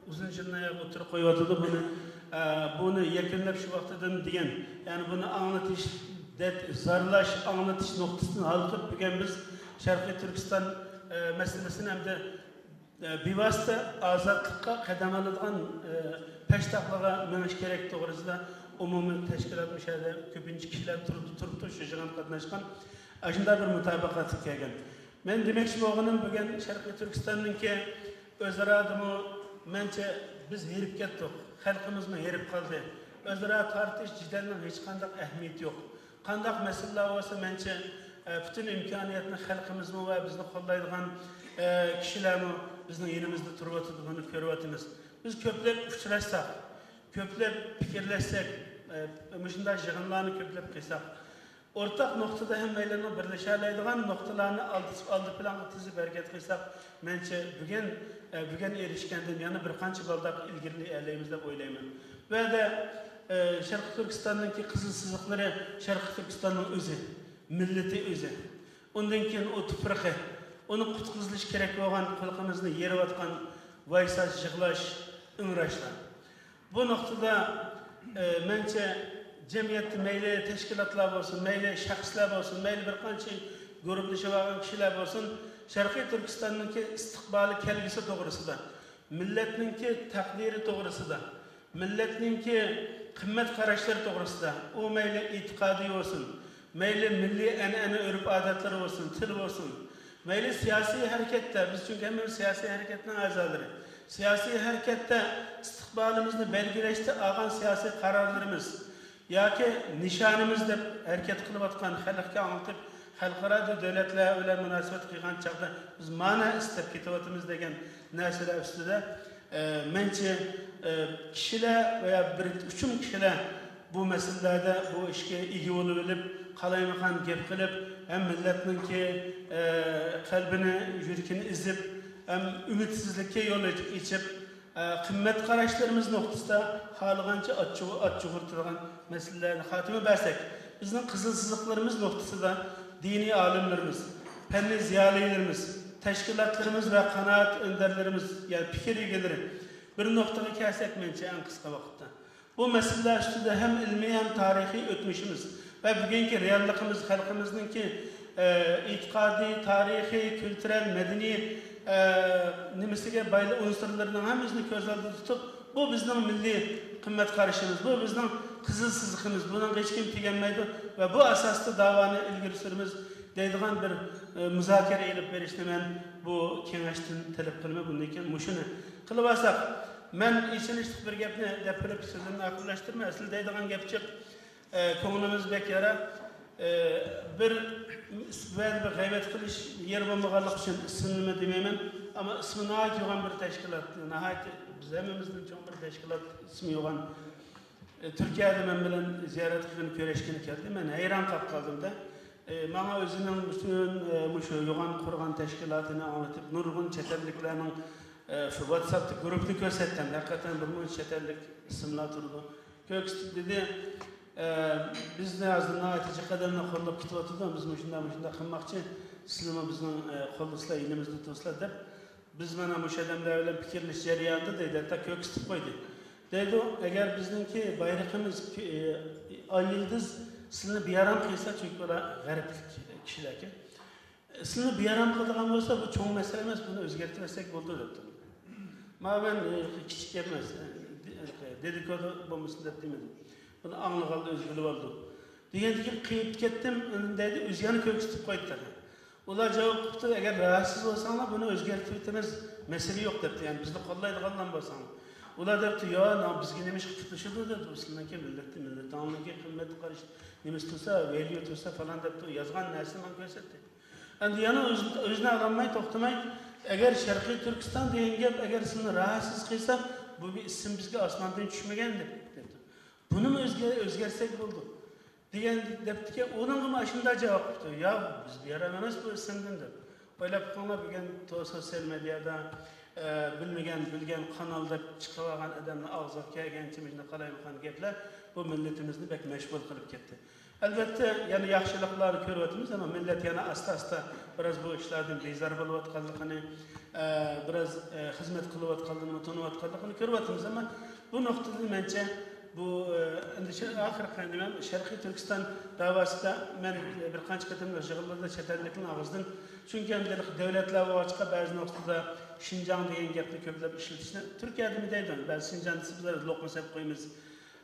ئۇزۇن يىللار ئوتتۇرىغا قويۇۋاتىدۇ. بۇنى، ئە، بۇنى يەكۈنلەپ شۇ ۋاقتىدىن دېگەن، يەنى بۇنى ئاڭلىتىش، دەرد، زارلاش، ئاڭلىتىش نۇقتىسىدىن ھالقىپ، بۈگۈن بىز شەرقىي تۈركىستان، ئە، مەسىلىسىنى ھەمدە بىۋاسىتە ئازادلىققا قەدەم ئالىدىغان، ئە، پەشتاقلارغا مېڭىش كېرەك توغرىسىدا ئومۇمىي تەشكىلات، مۇشۇ يەردە كۆپىنچە كىشىلەر تۇرۇپ، تۇرۇپتۇ، شۇ يىغىنغا قاتناشقان، ئاشۇنداق بىر مۇتابىقەتكە كەلگەن. مەن دېمەكچى بولغىنىم، بۈگۈن شەرقىي تۈركىستاننىڭكى ئۆزئارادىمۇ، مەنچە، بىز ھېرىپ كەتتۇق، خەلقىمىزمۇ ھېرىپ قالدى. ئۆزئارا تارتىش، جېدەلنىڭ ھېچقانداق ئەھمىيىتى يوق. قانداق مەسىلىلەر بولسا، مەنچە، ئە، پۈتۈن ئىمكانىيەتنى خەلقىمىزمۇ ۋە بىزنى قوللايدىغان، ئە، كىشىلەرمۇ بىزنىڭ يېنىمىزدا تۇرۇۋاتىدۇ، بۇنى كۆرۈۋاتىمىز. بىز كۆپلەپ ئۇچراشساق، كۆپلەپ پىكىرلەشسەك، ئە، مۇشۇنداق يىغىنلارنى كۆپلەپ قىلساق، ئورتاق نۇقتىدا ھەممەيلەننىڭ بىرلىشەلەيدىغان نۇقتىلارنى ئالدى، ئالدى پىلانغا تىزىپ ھەرىكەت قىلساق، مەنچە بۈگۈن، ئە، بۈگۈن ئېرىشكەندىن يەنە بىر قانچە بالداق ئىلگىرىلىيەلەيمىز دەپ ئويلايمەن. بۇ يەردە، ئە، شەرقىي تۈركىستاننىڭكى قىزىل سىزىقلىرى شەرقىي تۈركىستاننىڭ ئۆزى، مىللىتى ئۆزى. ئۇندىن كېيىن ئۇ تۇپرىقى، ئۇنى قۇتقۇزۇش كېرەك بولغان خەلقىمىزنى يېرىۋاتقان ۋايساش، يىغلاش، ئىڭراشلار. بۇ نۇقتىدا، ئە، مەنچە جەمئىيەتتە مەيلى تەشكىلاتلار بولسۇن، مەيلى شەخسلەر بولسۇن، مەيلى بىر قانچە گۇرۇپپىلىشىۋالغان كىشىلەر بولسۇن، شەرقىي تۈركىستاننىڭكى ئىستىقبالى، كەلگۈسى توغرىسىدا، مىللەتنىڭكى تەقدىرى توغرىسىدا، مىللەتنىڭكى قىممەت قاراشلىرى توغرىسىدا، ئۇ مەيلى ئېتىقادىي بولسۇن، مەيلى مىللىي ئەنئەنە، ئۆرپ-ئادەتلىرى بولسۇن، تىل بولسۇن، مەيلى سىياسىي ھەرىكەتتە، بىز چۈنكى ھەممىمىز سىياسىي ھەرىكەتنىڭ ئەزالىرى، سىياسىي ھەرىكەتتە ئىستىقبالىمىزنى بەلگىلەشتە ئالغان سىياسىي قارارلىرىمىز ياكى نىشانىمىز دەپ ھەرىكەت قىلىۋاتقان، خەلققە ئاڭلىتىپ، خەلقئارا دۆلەتلەر بىلەن مۇناسىۋەت قىلغان چاغدا بىز مانا ئىستەپ كېتىۋاتىمىز دېگەن نەرسىلەر ئۈستىدە، ئە، مەنچە، ئە، كىشىلەر ۋە بىر ئۇچۇم كىشىلەر بۇ مەسىلىلەردە بۇ ئىشقا ئىگە بولۇۋېلىپ، قالايمىقان گەپ قىلىپ، ھەم مىللەتنىڭكى، ئە، قەلبىنى، يۈرىكىنى ئېزىپ، ھەم ئۈمىدسىزلىككە يول ئېچىپ، ئە، قىممەت قاراشلىرىمىز نۇقتىسىدا خالىغانچە ئاچچىغۇ-، ئاچچىغۇرتىدىغان مەسىلىلەرنى خاتىمە بەرسەك، بىزنىڭ قىزىل سىزىقلىرىمىز نۇقتىسىدا دىنىي ئالىملىرىمىز، پەننىي زىيالىيلىرىمىز، تەشكىلاتلىرىمىز ۋە قانائەت ئۆندەرلىرىمىز، يەنى پىكىر ئىگىلىرى بىر نۇقتىغا كەلسەك، مەنچە ئەڭ قىسقا ۋاقىتتا بۇ مەسىلىلەر ئۈستىدە ھەم ئىلمىي، ھەم تارىخىي ئۆتمۈشىمىز ۋە بۈگۈنكى رېئاللىقىمىز، خەلقىمىزنىڭكى، ئە، ئېتىقادىي، تارىخىي، كۈلتۈرەل، مەدەنىي، ئە، نېمىسىگە بايلىق ئۇنسۇرلىرىنىڭ ھەممىسىنى كۆز ئالدىدا تۇتۇپ، بۇ بىزنىڭ مىللىي قىممەت قارىشىمىز، بۇ بىزنىڭ قىزىل سىزىقىمىز، بۇنىڭغا ھېچكىم تېگەلمەيدۇ ۋە بۇ ئاساستا داۋانى ئىلگىرى سۈرىمىز. دەيدىغان بىر، ئە، مۇزاكىرە ئېلىپ بېرىشنى مەن بۇ كېڭەشتىن تەلەپ قىلىمەن. بۇندىن كېيىن مۇشۇنى قىلىۋالساق، مەن ئىشىنىشلىق بىر گەپنى دەپ قىلىپ سۆزۈمنى ئاخىرلاشتۇرىمەن. ئەسلى دەيدىغان گەپ جىق. ئە، كۆڭلىمىز بەك يارا. ئە، بىر، بىر غەيۋەت قىلىش يېرى بولمىغانلىقى ئۈچۈن ئىسمىنىمۇ دېمەيمەن. ئەمما ئىسمى ناھايىتى يوغان بىر تەشكىلات، ناھايىتى بىز ھەممىمىزدىن چوڭ بىر تەشكىلات، ئىسمى يوغان. ئە، تۈركىيەدە مەن بىلەن زىيارەت قىلغىلى، كۆرۈشكىلى كەلدى. مەن ھەيران قاپ قالدىم-دە. ئە، ماڭا ئۆزىنىڭ پۈتۈن، ئە، مۇشۇ يوغان قۇرغان تەشكىلاتىنى ئاڭلىتىپ، نۇرغۇن چەت ئەللىكلەرنىڭ، ئە، شۇ ۋاتساپتا گۇرۇپپىنى كۆرسەتتىم. ھەقىقەتەن بىر مۇنچە چەت ئەللىك ئىسىملار تۇرىدۇ. كۆرسىتىپ دېدى، ئە، بىزنى ھازىر ناھايىتى جىق ئادەملەر قوللاپ كېتىۋاتىدۇ. بىز مۇشۇنداق، مۇشۇنداق قىلماقچى. سىلەرمۇ بىزنىڭ، ئە، قوللىسىلەر، يېنىمىزدا تۇرسىلەر دەپ. بىز مانا مۇشۇ ئادەملەر بىلەن پىكىرلىشىش جەريانىدا دەيدۇ، ھەتتا كۆكسىتىپ قويدى. دەيدۇ، ئەگەر بىزنىڭكى بايرىقىمىز، ئى، ئاي يىلدىز سىلىنى بىئارام قىلسا، چۈنكى ئۇلار غەربلىك كىشىلەركەن. سىلىنى بىئارام قىلىدىغان بولسا، بۇ چوڭ مەسىلە ئەمەس، بۇنى ئۆزگەرتىۋەتسەك بولىدۇ دەپتۇ. مانا مەن، ئى، كىچىك گەپ ئەمەس، ئى، دېدىكودو بولمىسۇن دەپ دېمىدىم. بۇنى ئاڭلىغاندا ئۆزى بىلىۋالىدۇ. دېگەندىن كېيىن قېيىپ كەتتىم، ئەمدى دەيدۇ، ئۆزى يەنە كۆكسىتىپ قويدى تېخى. ئۇلار جاۋاب قىپتۇ، ئەگەر راھەتسىز بولساڭلار، بۇنى ئۆزگەرتىۋېتىمىز، مەسىلە يوق دەپتۇ، يەنى بىزنى قوللايدىغانلار بولساڭلار. ئۇلار دەپتۇ، يا، نا، بىزگە نېمە ئىش قىلىپ تۇرۇشىدۇ دەپتۇ، بۇ سىلىنىڭكى مىللىتى، مىللىتىڭلارنىڭكى قىممەتكە قارىشى نېمىسى تۇرسا، ۋەليۇ تۇرسا پالان دەپتۇ، يازغان نەرسىنى ماڭا كۆرسەتتى. ئەمدى يەنە ئۆز-، ئۆزىنى ئالالماي، توختىماي، ئەگەر شەرقىي تۈركىستان دېگەن گەپ، ئەگەر سىلىنى راھەتسىز قىلسا، بۇ بىر ئىسىم بىزگە ئاسماندىن چۈشمىگەن دەپ، دەپتۇ. بۇنىمۇ ئۆزگە-، ئۆزگەرتسەك بولىدۇ. دېگەن دەپتىكەن، ئۇنىڭغىمۇ ئاشۇنداق جاۋاب قىپتۇ، يا، بىز بىئارام ئەمەس بۇ ئىسىمدىن دەپ. ئويلاپ بېقىڭلار، بۈگۈن تو-، سوتسىيال مېدىيادا، ئە، بىلمىگەن، بىلگەن قانال دەپ چىقىۋالغان ئادەمنىڭ ئاغزىغا كەلگەنچە مۇشۇنداق قالايمىقان گەپلەر بۇ مىللىتىمىزنى بەك مەشغۇل قىلىپ كەتتى. ئەلۋەتتە، يەنە ياخشىلىقلارنى كۆرۈۋاتىمىز، ئەمما مىللەت يەنە ئاستا-ئاستا بىراز بۇ ئىشلاردىن بىزار بولۇۋاتقانلىقىنى، ئە، بىراز، ئە، خىزمەت قىلىۋاتقانلىقىنى، تونۇۋاتقانلىقىنى كۆرۈۋاتىمىز. ئەمما بۇ نۇقتىدىن مەنچە بۇ، ئە، ئەندىشە ئاخىرقى نېمەم، شەرقىي تۈركىستان داۋاسىدا مەن بىر قانچە قېتىملىق يىغىنلاردا چەت ئەللىكنىڭ ئاغزىدىن، چۈنكى ئەمدى دۆلەتلەر بولغاچقا بەزى نۇقتىدا شىنجاڭ دېگەن گەپنى كۆپلەپ ئىشلىتىشنى، تۈركىيەدىمۇ دەيدۇ، بەزى شىنجاڭ دېسە بىز لوقما سېلىپ قويىمىز.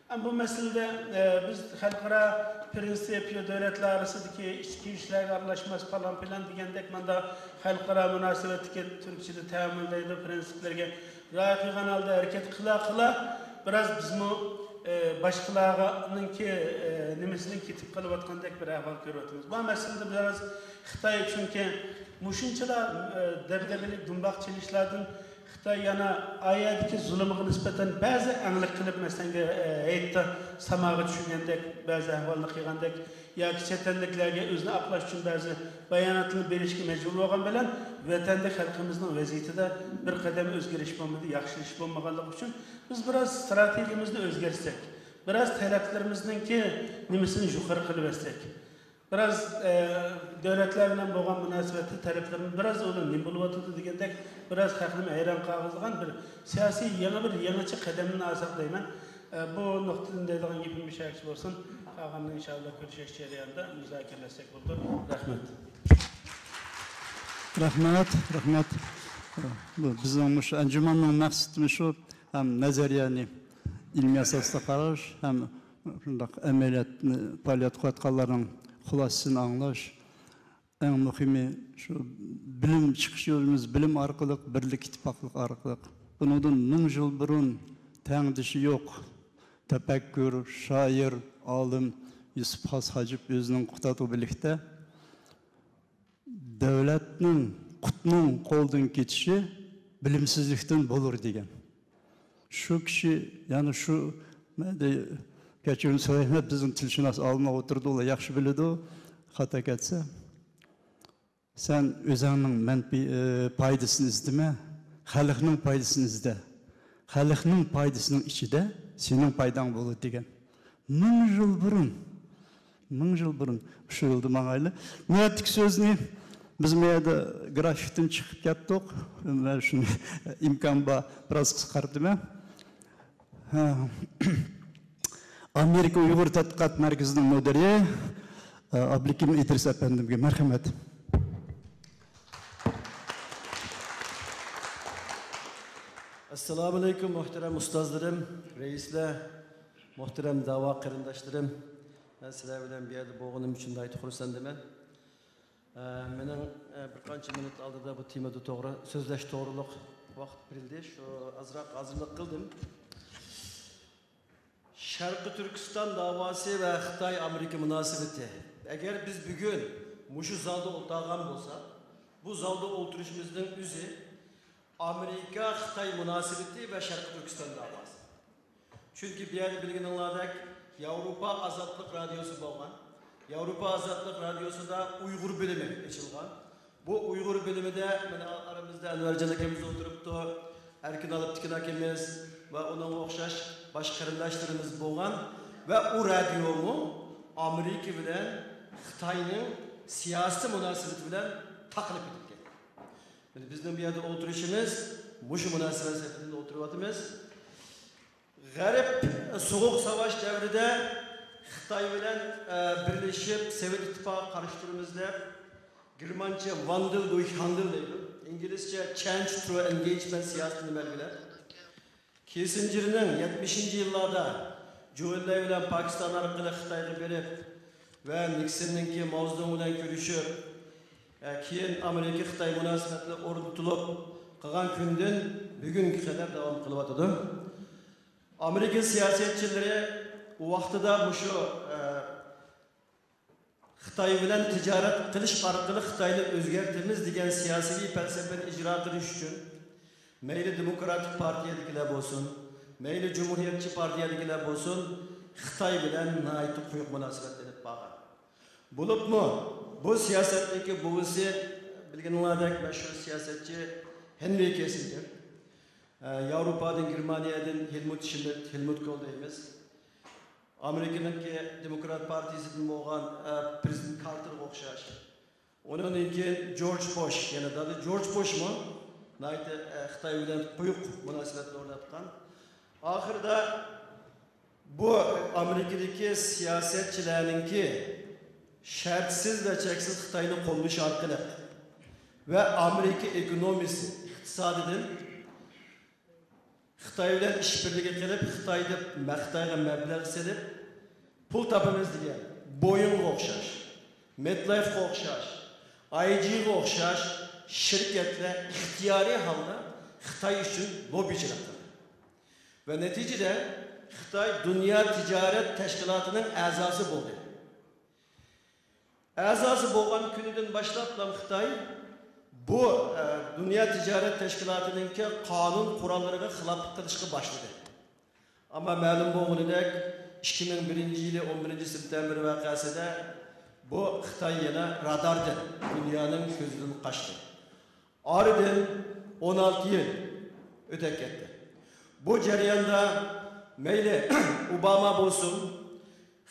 ئەمما بۇ مەسىلىدە، ئە، بىز خەلقئارا پرىنسىپ، دۆلەتلەر ئارىسىدىكى ئىچكى ئىشلارغا ئارىلاشماس، پالان پىلان دېگەندەك ماندا خەلقئارا مۇناسىۋەتتىكى تۈركچىدە تەمىنلەيدۇ پرىنسىپلەرگە رىئايە قىلغان ھالدا ھەرىكەت قىلا قىلا، بىراز بىزمۇ، ئە، باشقىلارنىڭكى، ئە، نېمىسىدىن كېتىپ قېلىۋاتقاندەك بىر ئەھۋال كۆرۈۋاتىمىز. بۇ مەسىلىدە بىراز خىتاي، چۈنكى مۇشۇنچىلا، ئە، دەبدەبىلىك دۇمباق چېلىشلاردىن خىتاي يەنە ئا يەردىكى زۇلۇمغا نىسبەتەن بەزى ئەڭلىك قىلىپ، مەسىلەن، ئە، ھېيتتا ساماغا چۈشۈرگەندەك، بەزى ئەھۋالنى قىلغاندەك ياكى چەت ئەللىكلەرگە ئۆزىنى ئاقلاش ئۈچۈن بەزى باياناتلارنى بېرىشكە مەجبۇر بولغان بىلەن، ۋەتەندە خەلقىمىزنىڭ ۋەزىيىتىدە بىر قەدەم ئۆزگىرىش بولمىدى، ياخشىلىنىش بولمىغانلىقى ئۈچۈن بىز بىراز ئىستراتېگىيەمىزنى ئۆزگەرتسەك، بىراز تەلەپلىرىمىزنىڭكى نېمىسىنى يۇقىرى قىلىۋەتسەك. بىراز، ئە، دۆلەتلەر بىلەن بولغان مۇناسىۋەتتە تەلەپلىرىمىز بىراز ئۇنى نېمە بولۇۋاتىدۇ دېگەندەك، بىراز خەقنىمۇ ھەيران قالغۇزىدىغان بىر سىياسىي يېڭى بىر يېڭىچە قەدەمنى ئالساق دەيمەن. ئە، بۇ نۇقتىدىن دەيدىغان گېپىم مۇشۇ يەرگىچە بولسۇن. قالغاننى ئىنشاللا كۆرۈشۈش جەريانىدا مۇزاكىرىلەشسەك بولىدۇ. رەھمەت. رەھمەت، رەھمەت. بۇ بىزنىڭ مۇشۇ ئەنجۇمەننىڭ مەقسىتىمۇ شۇ، ھەم نەزەرىيەنى ئىلمىي ئاساستا قاراش، ھەم شۇنداق ئەمەلىيەتنى پائالىيەت قىلىۋاتقانلارنىڭ خۇلاسىسىنى ئاڭلاش. ئەڭ مۇھىمى شۇ بىلىم چىقىش يولىمىز بىلىم ئارقىلىق، بىرلىك، ئىتتىپاقلىق ئارقىلىق. بۇنىڭدىن مىڭ يىل بۇرۇن تەڭدىشى يوق تەپەككۇر، شائىر، ئالىم يۈسۈپ خاس ھاجىپ ئۆزىنىڭ قۇتادغۇ بىرلىكتە دۆلەتنىڭ، قۇتنىڭ قولدىن كېتىشى بىلىمسىزلىكتىن بولۇر دېگەن. شۇ كىشى، يەنى شۇ، مەندە، كەچۈرۈم سورايمەن، بىزنىڭ تىلشۇناس ئالىملار ئولتۇرىدۇ، ئۇلار ياخشى بىلىدۇ، خاتا كەتسە. سەن ئۆزۈڭنىڭ مەنپىي، ئى، پايدىسىنى ئىزدىمە، خەلقنىڭ پايدىسىنى ئىزدە. خەلقنىڭ پايدىسىنىڭ ئىچىدە سېنىڭ پايداڭ بولىدۇ دېگەن. مىڭ يىل بۇرۇن، مىڭ يىل بۇرۇن، شۇ يولدا ماڭايلى. نۆۋەتتىكى سۆزنى بىز بۇ يەردە گرافىكتىن چىقىپ كەتتۇق. مەن شۇنى ئىمكان بار، بىراز قىسقارتىمەن. ھە. ئامېرىكا ئۇيغۇر تەتقىقات مەركىزىنىڭ مۇدىرى، ئابلىكىم ئىدرىس ئەپەندىمگە مەرھەمەت. ئەسسالامۇئەلەيكۇم، مۆھتەرەم ئۇستازلىرىم، رەئىسلەر، مۆھتەرەم داۋا قېرىنداشلىرىم. مەن سىلەر بىلەن بۇ يەردە بولغىنىم ئۈچۈن ناھايىتى خۇرسەندىمەن. مېنىڭ، ئە، بىر قانچە مىنۇت ئالدىدا بۇ تېمىدا توغرا سۆزلەش توغرۇلۇق ۋاقىت بېرىلدى. شۇ ئازراق ھازىرلىق قىلدىم. شەرقىي تۈركىستان داۋاسى ۋە خىتاي ئامېرىكا مۇناسىۋىتى. ئەگەر بىز بۈگۈن مۇشۇ زالدا ئولتۇرغان بولساق، بۇ زالدا ئولتۇرۇشىمىزنىڭ ئۆزى ئامېرىكا خىتاي مۇناسىۋىتى ۋە شەرقىي تۈركىستان داۋاسى. چۈنكى بۇ يەردە بىلگىنىڭلاردەك ياۋروپا ئازادلىق رادىيوسى بولغان. ياۋروپا ئازادلىق رادىيوسىدا ئۇيغۇر بۆلۈمى ئېچىلغان. بۇ ئۇيغۇر بۆلۈمىدە مانا ئارىمىزدا ئەنۋەرجان ئاكىمىز ئولتۇرۇپتۇ، ئەركىن ئالپتىكىن ئاكىمىز ۋە ئۇنىڭغا ئوخشاش باشقا قېرىنداشلىرىمىز بولغان ۋە ئۇ رادىيومۇ ئامېرىكا بىلەن خىتاينىڭ سىياسىي مۇناسىۋىتى بىلەن تاقىلىپ كېتىپتىكەن. بىزنىڭ بۇ يەردە ئولتۇرۇشىمىز مۇشۇ مۇناسىۋەت سەۋەبىدىن ئولتۇرۇۋاتىمىز. غەرب سوغۇق ساۋاش دەۋرىدە خىتاي بىلەن، ئە، بىرلىشىپ سوۋېت ئىتتىپاقىغا قارشى تۇرىمىز دەپ، گېرمانچە ۋاندېل دۇرچ ھاندېل دەيدۇ، ئىنگلىزچە چېنج ترۇ ئېنگېيجمېنت سىياسىتىنى بەلگىلەپ، كىسسىنجېرنىڭ يەتمىشىنچى يىللاردا جۇ ئېنلەي بىلەن پاكىستان ئارقىلىق خىتايغا بېرىپ ۋە نىكسوننىڭكى ماۋزېدۇڭ بىلەن كۆرۈشۈپ، ئە، كېيىن ئامېرىكا-خىتاي مۇناسىۋەتلىرى ئورنىتىلىپ قالغان كۈندىن بۈگۈنگە قەدەر داۋام قىلىۋاتىدۇ. ئامېرىكا سىياسەتچىلىرى ۋاقتىدا مۇشۇ، ئە، خىتاي بىلەن تىجارەت قىلىش ئارقىلىق خىتاينى ئۆزگەرتىمىز دېگەن سىياسىي پەلسەپىنى ئىجرا قىلىش ئۈچۈن مەيلى دېموكراتىك پارتىيەدىكىلەر بولسۇن، مەيلى جۇمھۇرىيەتچى پارتىيەدىكىلەر بولسۇن، خىتاي بىلەن ناھايىتى قويۇق مۇناسىۋەت ئېلىپ بارغان. بولۇپمۇ بۇ سىياسەتنىڭكى بوۋىسى، بىلگىنىڭلاردەك، مەشھۇر سىياسەتچى ھېنرى كىسسىنجېر. ئە، ياۋروپادىن، گېرمانىيەدىن ھېلمۇت شمىت، ھېلمۇت كول دەيمىز. ئامېرىكىنىڭكى دېموكرات پارتىيىسىدىن بولغان، ئە، پرېزىدېنت كارتېرغا ئوخشاش. ئۇنىڭدىن كېيىن جورج بوش، يەنى دادا جورج بوشمۇ ناھايىتى، ئە، خىتاي بىلەن قويۇق مۇناسىۋەتنى ئورناتقان. ئاخىرىدا بۇ ئامېرىكىدىكى سىياسەتچىلەرنىڭكى شەرتسىز ۋە چەكسىز خىتاينى قوللىشى ئارقىلىق ۋە ئامېرىكا ئېكونومىيىسى، ئىقتىسادىدىن خىتاي بىلەن ئىشبىرلىكى قىلىپ، خىتايدا، خىتايغا مەبلەغ سېلىپ، پۇل تاپىمىز دېگەن بويىڭغا ئوخشاش، مېتلايفقا ئوخشاش، ئايجىغا ئوخشاش شىركەتلەر ئىختىيارىي ھالدا خىتاي ئۈچۈن لوببىچىلىق قىلدى. ۋە نەتىجىدە خىتاي دۇنيا تىجارەت تەشكىلاتىنىڭ ئەزاسى بولدى. ئەزاسى بولغان كۈنىدىن باشلاپلا خىتاي بۇ، ئە، دۇنيا تىجارەت تەشكىلاتىنىڭكى قانۇن قوراللىرىغا خىلاپلىق قىلىشقا باشلىدى. ئەمما مەلۇم بولغىنىدەك، ئىككى مىڭ بىرىنچى يىلى ئون بىرىنچى سېپتەمبىر ۋەقەسىدە بۇ خىتاي يەنە راداردىن، دۇنيانىڭ كۆزىدىن قاچتى. ئارىدىن ئون ئالتە يىل ئۆتۈپ كەتتى. بۇ جەرياندا مەيلى ئوباما بولسۇن،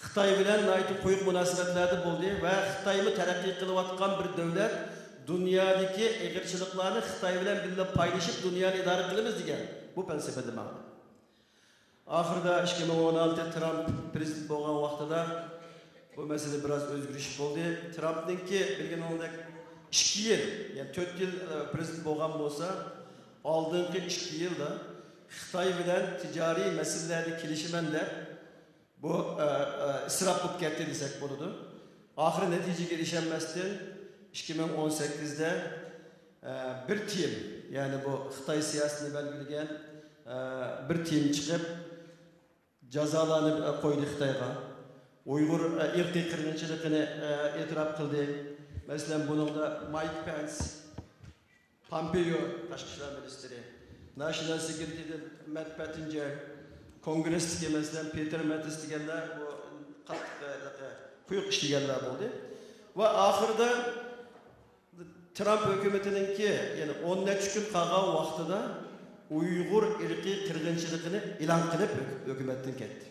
خىتاي بىلەن ناھايىتى قويۇق مۇناسىۋەتلەردە بولدى ۋە خىتايمۇ تەرەققىي قىلىۋاتقان بىر دۆلەت، دۇنيادىكى ئېغىرچىلىقلارنى خىتاي بىلەن بىللە پايلىشىپ دۇنيانى ئىدارە قىلىمىز دېگەن بۇ پەلسەپىدە ماڭدى. ئاخىرىدا ئىككى مىڭ ئون ئالتە ترامپ پرېزىدېنت بولغان ۋاقتىدا بۇ مەسىلە بىراز ئۆزگىرىش بولدى. ترامپنىڭكى بىلگىنىڭدەك ئىككى يىل، يەنى تۆت يىل، ئە، پرېزىدېنت بولغان بولسا، ئالدىنقى ئىككى يىلدا خىتاي بىلەن تىجارىي مەسىلىلەردە كېلىشىمەن دەپ، بۇ، ئە، ئە، ئىسراپ بولۇپ كەتتى دېسەك بولىدۇ. ئاخىرى نەتىجىگە ئېرىشەلمەستىن، ئىككى مىڭ ئون سەككىزدە، ئە، بىر تىيىن، يەنى بۇ خىتاي سىياسىتىنى بەلگىلىگەن، ئە، بىر تىيىن چىقىپ، جازالارنى، ئە، قويدى خىتايغا. ئۇيغۇر، ئە، ئىرقىي قىرغىنچىلىقىنى، ئە، ئېتىراپ قىلدى. مەسىلەن، بۇنىڭدا مايك پېنس، پامپېيو تاشقى ئىشلار مىنىستىرى، ناشنال سېكرېتارىدىن مەت پەتتىنجەر، كونگرېستىكى، مەسىلەن، پېتېر ماتېس دېگەنلەر بۇ قاتتىق، قويۇق ئىشلىگەنلەر بولدى. ۋە ئاخىرىدا ترامپ ھۆكۈمىتىنىڭكى، يەنى ئون نەچچە كۈن قالغان ۋاقتىدا ئۇيغۇر ئىرقىي قىرغىنچىلىقىنى ئېلان قىلىپ ھۆك-، ھۆكۈمەتتىن كەتتى.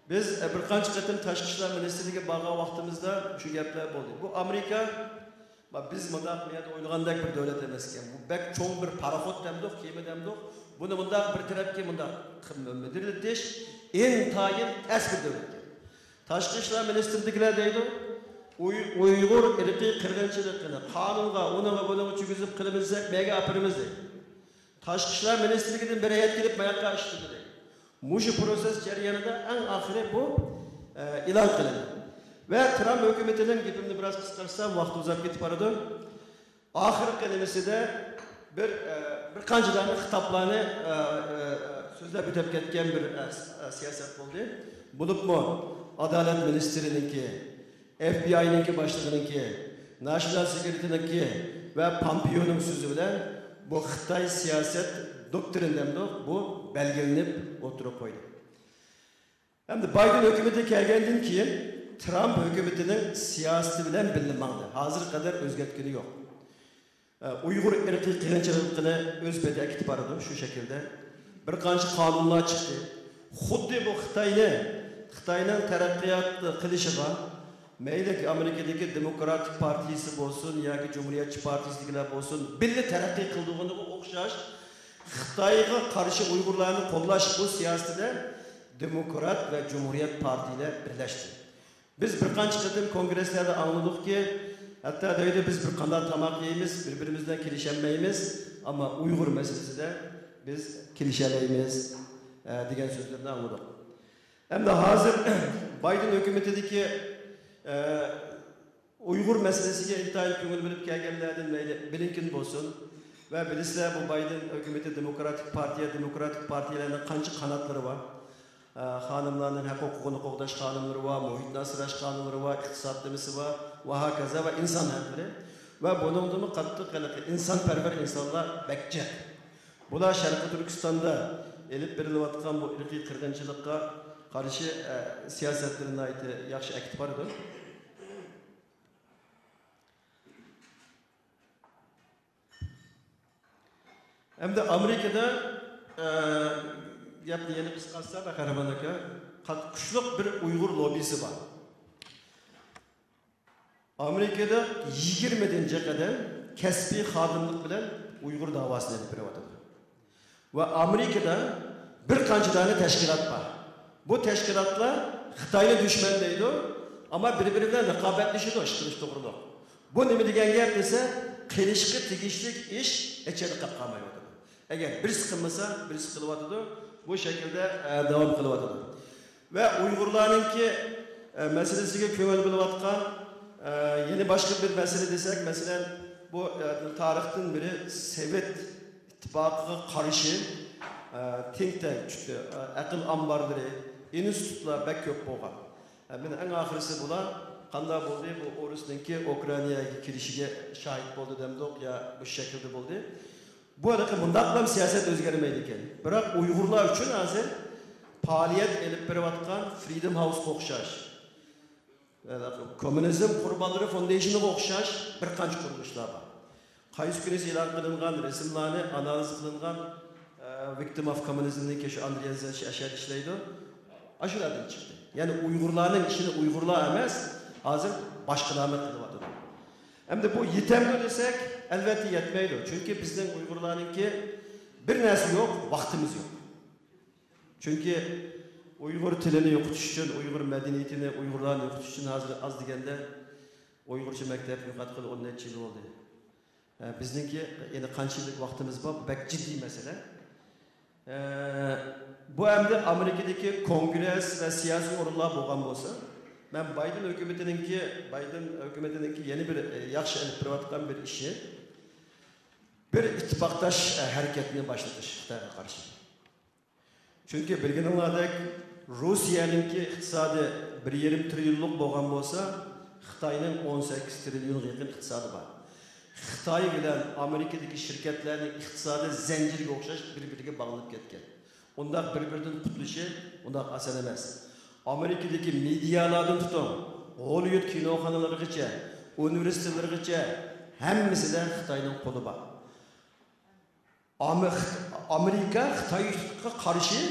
بىز، ئە، بىر قانچە قېتىم تاشقى ئىشلار مىنىستىرلىكىگە بارغان ۋاقتىمىزدا شۇ گەپلەر بولدى. بۇ ئامېرىكا، ما-، بىز مۇنداق بۇ يەردە ئويلىغاندەك بىر دۆلەت ئەمەسكەن. بۇ بەك چوڭ بىر پاراخوت دەمدۇق، كېمە دەمدۇق. بۇنى مۇنداق بىر تەرەپكە مۇنداق قىم-، مىدىرلىتىش ئىنتايىن تەس بىر دۆلەت ئىكەن. تاشقى ئىشلار مىنىستىرلىكىدىكىلەر دەيدۇ، ئۇي-، ئۇيغۇر ئىرقىي قىرغىنچىلىقىنى قانۇنغا، ئۇنىڭغا، بۇنىڭغا كىرگۈزۈپ قىلىمىز دېسەك، نەگە ئاپىرىمىز دەيدۇ. تاشقى ئىشلار مىنىستىرلىكىدىن بىر ھەيئەت كېلىپ ماياققا ئىشلىدى دەيدۇ. مۇشۇ پروسېس جەريانىدا ئەڭ ئاخىرى بۇ، ئە، ئېلان قىلىندى. ۋە ترامپ ھۆكۈمىتىنىڭ، گېپىمنى بىراز قىسقارتسام، ۋاقىت ئۇزاپ كېتىپ بارىدۇ. ئاخىرقى نېمىسىدە بىر، ئە، بىر قانچە دانە خىتابلارنى، ئە، ئە، سۆزلەپ ئۆتۈپ كەتكەن بىر، ئە، ئە، سىياسەت بولدى. بولۇپمۇ ئادالەت مىنىستىرىنىڭكى، ئېف بى ئاينىڭكى باشلىقىنىڭكى، ناشنال سېكرېتىنىڭكى ۋە پامپېئونىڭ سۆزى بىلەن بۇ خىتاي سىياسەت دوكترىنا دەمدۇق، بۇ بەلگىلىنىپ ئوتتۇرىغا قويدى. ئەمدى بايدېن ھۆكۈمىتى كەلگەندىن كېيىن ترامپ ھۆكۈمىتىنىڭ سىياسىتى بىلەن بىللە ماڭدى. ھازىرغا قەدەر ئۆزگەرتكىنى يوق. ئە، ئۇيغۇر ئىرقىي قىرغىنچىلىقىنى ئۆز پېتى ئەكېتىپ بارىدۇ شۇ شەكىلدە. بىر قانچە قانۇنلار چىقتى. خۇددى بۇ خىتاينى، خىتاينىڭ تەرەققىيات قىلىشىغا، مەيلى ئامېرىكىدىكى دېموكراتىك پارتىيىسى بولسۇن ياكى جۇمھۇرىيەتچى پارتىيىسىدىكىلەر بولسۇن، بىللە تەرەققىي قىلىدىغىنىغا ئوخشاش، خىتايغا قارشى ئۇيغۇرلارنى قوللاش بۇ سىياسىتىدە دېموكرات ۋە جۇمھۇرىيەت پارتىيىلەر بىرلەشتى. بىز بىر قانچە قېتىم كونگرېسلەردە ئاڭلىدۇقكى، ھەتتا دەيدۇ، بىز بىر قانداق تاماق يەيمىز، بىر-بىرىمىز بىلەن كېلىشەلمەيمىز، ئەمما ئۇيغۇر مەسىلىسىدە بىز كېلىشەلەيمىز، ئە، دېگەن سۆزلەرنى ئاڭلىدۇق. ئەمدى ھازىر بايدېن ھۆكۈمىتىدىكى، ئە، ئۇيغۇر مەسىلىسىگە ئىنتايىن كۆڭۈل بۆلۈپ كەلگەنلەردىن مەيلى بلىنكېن بولسۇن ۋە بىلىسىلەر، بۇ بايدېن ھۆكۈمىتى دېموكراتىك پارتىيە، دېموكراتىك پارتىيەلەرنىڭ قانچە قاناتلىرى بار. ئە، خانىملارنىڭ ھەق ھوقۇقىنى قوغداش قانۇنلىرى بار، مۇھىتنى ئاسراش قانۇنلىرى بار، ئىقتىساد نېمىسى بار ۋە ھاكازا ۋە ئىنسان ھەقلىرى. ۋە بۇنىڭدىمۇ قاتتىق ھېلىقى ئىنسانپەرۋەر ئىنسانلار بەك جىق. بۇلار شەرقىي تۈركىستاندا ئېلىپ بېرىلىۋاتقان بۇ ئىرقىي قىرغىنچىلىققا قارشى، ئە، سىياسەتلىرىنى ناھايىتى ياخشى ئەكېتىپ بارىدۇ. ئەمدى ئامېرىكىدا، ئە، گەپنى يەنە قىسقارتسام، قەھرىمان ئاكا، قاتتىق كۈچلۈك بىر ئۇيغۇر لوببىسى بار. ئامېرىكىدا يىگىرمىدىن جىق ئادەم كەسپىي خادىملىق بىلەن ئۇيغۇر داۋاسىنى ئېلىپ بېرىۋاتىدۇ. ۋە ئامېرىكىدا بىر قانچە دانە تەشكىلات بار. بۇ تەشكىلاتلار خىتاينى دۈشمەن دەيدۇ، ئەمما بىر-بىرى بىلەن رىقابەتلىشىدۇ ئىش قىلىش توغرۇلۇق. بۇ نېمە دېگەن گەپ دېسە، قىلىشقا تېگىشلىك ئىش ھېچ يەردە قېلىپ قالمايۋاتىدۇ. ئەگەر بىرسى قىلمىسا، بىرسى قىلىۋاتىدۇ. بۇ شەكىلدە، ئە، داۋام قىلىۋاتىدۇ. ۋە ئۇيغۇرلارنىڭكى، ئە، مەسىلىسىگە كۆڭۈل بۆلۈۋاتقان، ئە، يەنە باشقا بىر مەسىلە دېسەك، مەسىلەن، بۇ، ئە، تارىختىن بېرى سوۋېت ئىتتىپاقىغا قارشى، ئە، تىنك تەنك، ئە، ئەقىل ئامبارلىرى، ئىنستىتۇتلار بەك كۆپ بولغان. ئە، مانا ئەڭ ئاخىرسى بۇلار قانداق بولدى؟ بۇ ئورۇسنىڭكى ئۇكرائىناگە كىرىشىگە شاھىت بولدى دەمدۇق يا مۇشۇ شەكىلدە بولدى. بۇ ھېلىقى مۇنداقلا سىياسەت ئۆزگەرمەيدىكەن. بىراق ئۇيغۇرلار ئۈچۈن ھازىر پائالىيەت ئېلىپ بېرىۋاتقان فرىدوم ھاۋسقا ئوخشاش، ھېلىقى كوممۇنىزم قۇربانلىرى فوندېيشنىغا ئوخشاش بىر قانچە قۇرۇلۇشلار بار. قايسى كۈنى ئېلان قىلىنغان رەسىملەرنى ئانالىز قىلىنغان، ئە، ۋىكتىم ئاف كوممۇنىزمنىڭكى شۇ ئاندرىيان زېلچ ئەشەدە ئىشلەيدۇ. ئاشۇلاردىن چىقتى. يەنى ئۇيغۇرلارنىڭ ئىشىنى ئۇيغۇرلار ئەمەس، ھازىر باشقىلارمۇ قىلىۋاتىدۇ. ئەمدى بۇ يېتەمدۇ دېسەك، ئەلۋەتتە يەتمەيدۇ. چۈنكى بىزنىڭ ئۇيغۇرلارنىڭكى بىر نەرسە يوق، ۋاقتىمىز يوق. چۈنكى ئۇيغۇر تىلىنى يوقىتىش ئۈچۈن، ئۇيغۇر مەدەنىيىتىنى، ئۇيغۇرلارنى يوقىتىش ئۈچۈن ھازىر ئاز دېگەندە ئۇيغۇرچە مەكتەپ يوقاتقىلى ئون نەچچە يىل بولدى. ئە، بىزنىڭكى يەنە قانچە يىللىق ۋاقتىمىز بار؟ بۇ بەك جىددىي مەسىلە. ئە، بۇ ئەمدى ئامېرىكىدىكى كونگرېس ۋە سىياسىي ئورۇنلار بولغان بولسا، مەن بايدېن ھۆكۈمىتىنىڭكى، بايدېن ھۆكۈمىتىنىڭكى يەنە بىر، ئە، ياخشى ئېلىپ بېرىۋاتقان بىر ئىشى، بىر ئىتتىپاقداش، ئە، ھەرىكەتنى باشلىتىش خىتايغا قارشى. چۈنكى بىلگىنىڭلاردەك، روسىيەنىڭكى ئىقتىسادى بىر يېرىم تىرىليونلۇق بولغان بولسا، خىتاينىڭ ئون سەككىز تىرىليونغا يېقىن ئىقتىسادى بار. خىتاي بىلەن ئامېرىكىدىكى شىركەتلەرنىڭ ئىقتىسادى زەنجىرگە ئوخشاش بىر-بىرىگە باغلىنىپ كەتكەن. ئۇنداق بىر-بىرىدىن قۇتۇلۇشى ئۇنداق ئاسان ئەمەس. ئامېرىكىدىكى مېدىيالاردىن تۇتۇڭ، ھوللىۋۇد كىنوخانىلىرىغىچە، ئۇنىۋېرسىتېتلىرىغىچە ھەممىسىدە خىتاينىڭ قولى بار. ئامېرىكا خىتايغا قارشى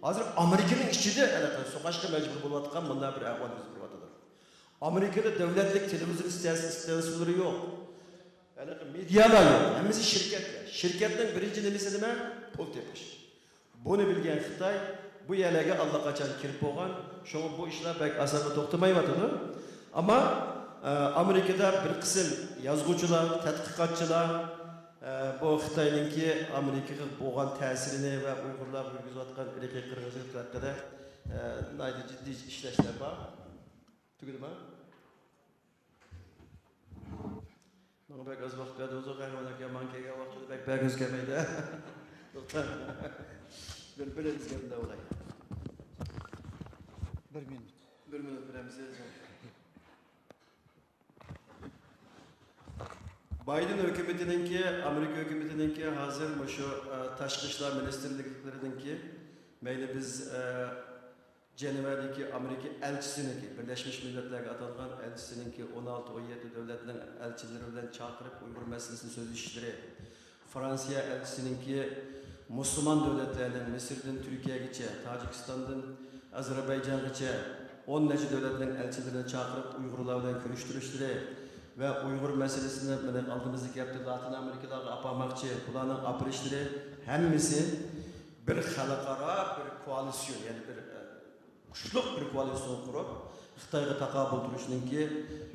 ھازىر ئامېرىكىنىڭ ئىچىدە ھېلىقى سوقۇشقا مەجبۇر بولۇۋاتقان مۇنداق بىر ئەھۋال يۈز بېرىۋاتىدۇ. ئامېرىكىدا دۆلەتلىك تېلېۋىزور ئىستانسىيەلىرى يوق. ھېلىقى مېدىيالار يوق. ھەممىسى شىركەتلەر. شىركەتنىڭ بىرىنچى نېمىسى نېمە؟ پۇل تېپىش. بۇنى بىلگەن خىتاي بۇ يەرلەرگە ئاللىقاچان كىرىپ بولغان. شۇڭا بۇ ئىشلار بەك ئاسانلا توختىمايۋاتىدۇ. ئەمما، ئە، ئامېرىكىدا بىر قىسىم يازغۇچىلار، تەتقىقاتچىلار، ئە، بۇ خىتاينىڭكى ئامېرىكىغا بولغان تەسىرىنى ۋە ئۇيغۇرلارغا يۈرگۈزۈۋاتقان ئىرقىي قىرغىنچىلىق ھەققىدە، ئە، ناھايىتى جىددىي ئىشلەشلەر بار. تۈگىدىما؟ ماڭا بەك ئاز ۋاقىت بەردىڭىزغۇ، قەھرىمان ئاكا، ماڭا كەلگەن ۋاقتىدا بەك بەرگۈڭىز كەلمەيدۇ. توختاڭ. بىر، بىر ئىزگىرىندە بولاي. بىر مىنۇت. بىر مىنۇت بېرەمسىز؟ بايدېن ھۆكۈمىتىنىڭكى، ئامېرىكا ھۆكۈمىتىنىڭكى ھازىر مۇشۇ، ئە، تاشقى ئىشلار مىنىستىرلىكلىرىنىڭكى، مەيلى بىز، ئە، جەنۋەدىكى ئامېرىكا ئەلچىسىنىڭكى، بىرلەشمىش مىللەتلەرگە ئاتالغان ئەلچىسىنىڭكى ئون ئالتە، ئون يەتتە دۆلەتنىڭ ئەلچىلىرى بىلەن چاقىرىپ ئۇيغۇر مەسىلىسىنى سۆزلىشىشلىرى، فرانسىيە ئەلچىسىنىڭكى مۇسۇلمان دۆلەتلەرنىڭ مىسىردىن تۈركىيەگىچە، تاجىكىستاندىن ئەزەربەيجانغىچە ئون نەچچە دۆلەتنىڭ ئەلچىلىرىنى چاقىرىپ ئۇيغۇرلار بىلەن كۆرۈشتۈرۈشلىرى ۋە ئۇيغۇر مەسىلىسىنى، مانا، ئالدىمىزدىكى ھەپتە لاتىن ئامېرىكىلارغا ئاپارماقچى، بۇلارنىڭ ئاپىرىشلىرى ھەممىسى بىر خەلقئارا، بىر كوئالىتسىيون، يەنى بىر، ئە، كۈچلۈك بىر كوئالىتسىيون قۇرۇپ، خىتايغا تاقابىل تۇرۇشنىڭكى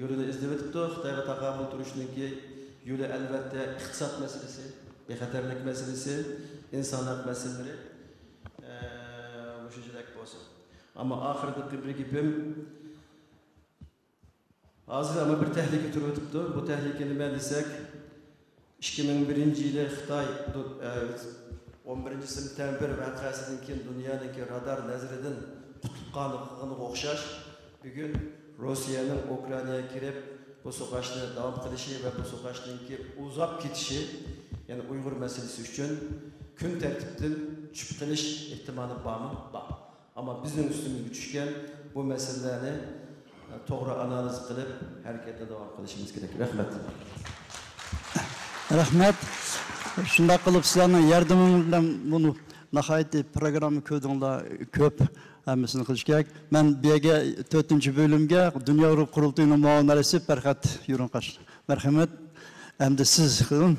يولىنى ئىزدىۋېتىپتۇ. خىتايغا تاقابىل تۇرۇشنىڭكى يولى، ئەلۋەتتە، ئىقتىساد مەسىلىسى، بىخەتەرلىك مەسىلىسى، ئىنسان ھەق مەسىلىلىرى، ئە، مۇشۇنچىلىك بولسۇن. ئەمما ئاخىرىدىكى بىر گېپىم، ھازىر ئەمما بىر تەھلىكە تۇرۇۋېتىپتۇ. بۇ تەھلىكە نېمە دېسەك، ئىككى مىڭ بىرىنچى يىلى خىتاي دۇ-، ئە، ئون بىرىنچى سېپتەمبىر ۋەقەسىدىن كېيىن دۇنيانىڭكى رادار نەزىرىدىن قۇتۇلۇپ قالغىنىغا ئوخشاش، بۈگۈن روسىيەنىڭ ئۇكرائىناغا كىرىپ، بۇ سوقاشنى داۋام قىلىشى ۋە بۇ سوقاشنىڭكى ئۇزاپ كېتىشى، يەنى ئۇيغۇر مەسىلىسى ئۈچۈن كۈن تەرتىپتىن چۈشۈپ قېلىش ئېھتىمالى بارمۇ؟ بار. ئەمما بىزنىڭ ئۈستىمىزگە چۈشكەن بۇ مەسىلىلەرنى، ئە، توغرا ئانالىز قىلىپ، ھەرىكەتنى داۋام قىلىشىمىز كېرەك. رەھمەت. رەھمەت. شۇنداق قىلىپ سىلەرنىڭ ياردىمىڭىز بىلەن بۇنى ناھايىتى پروگرامما كۆردۈڭلار، كۆپ، ھەممىسىنى قىلىش كېرەك. مەن بۇ يەرگە تۆتىنچى بۆلۈمگە دۇنيا ئۇيغۇر قۇرۇلتىيىنىڭ مۇئاۋىن رەئىسى پەرھات يۇرۇنقاش. مەرھەمەت. ئەمدى سىز قىلىڭ.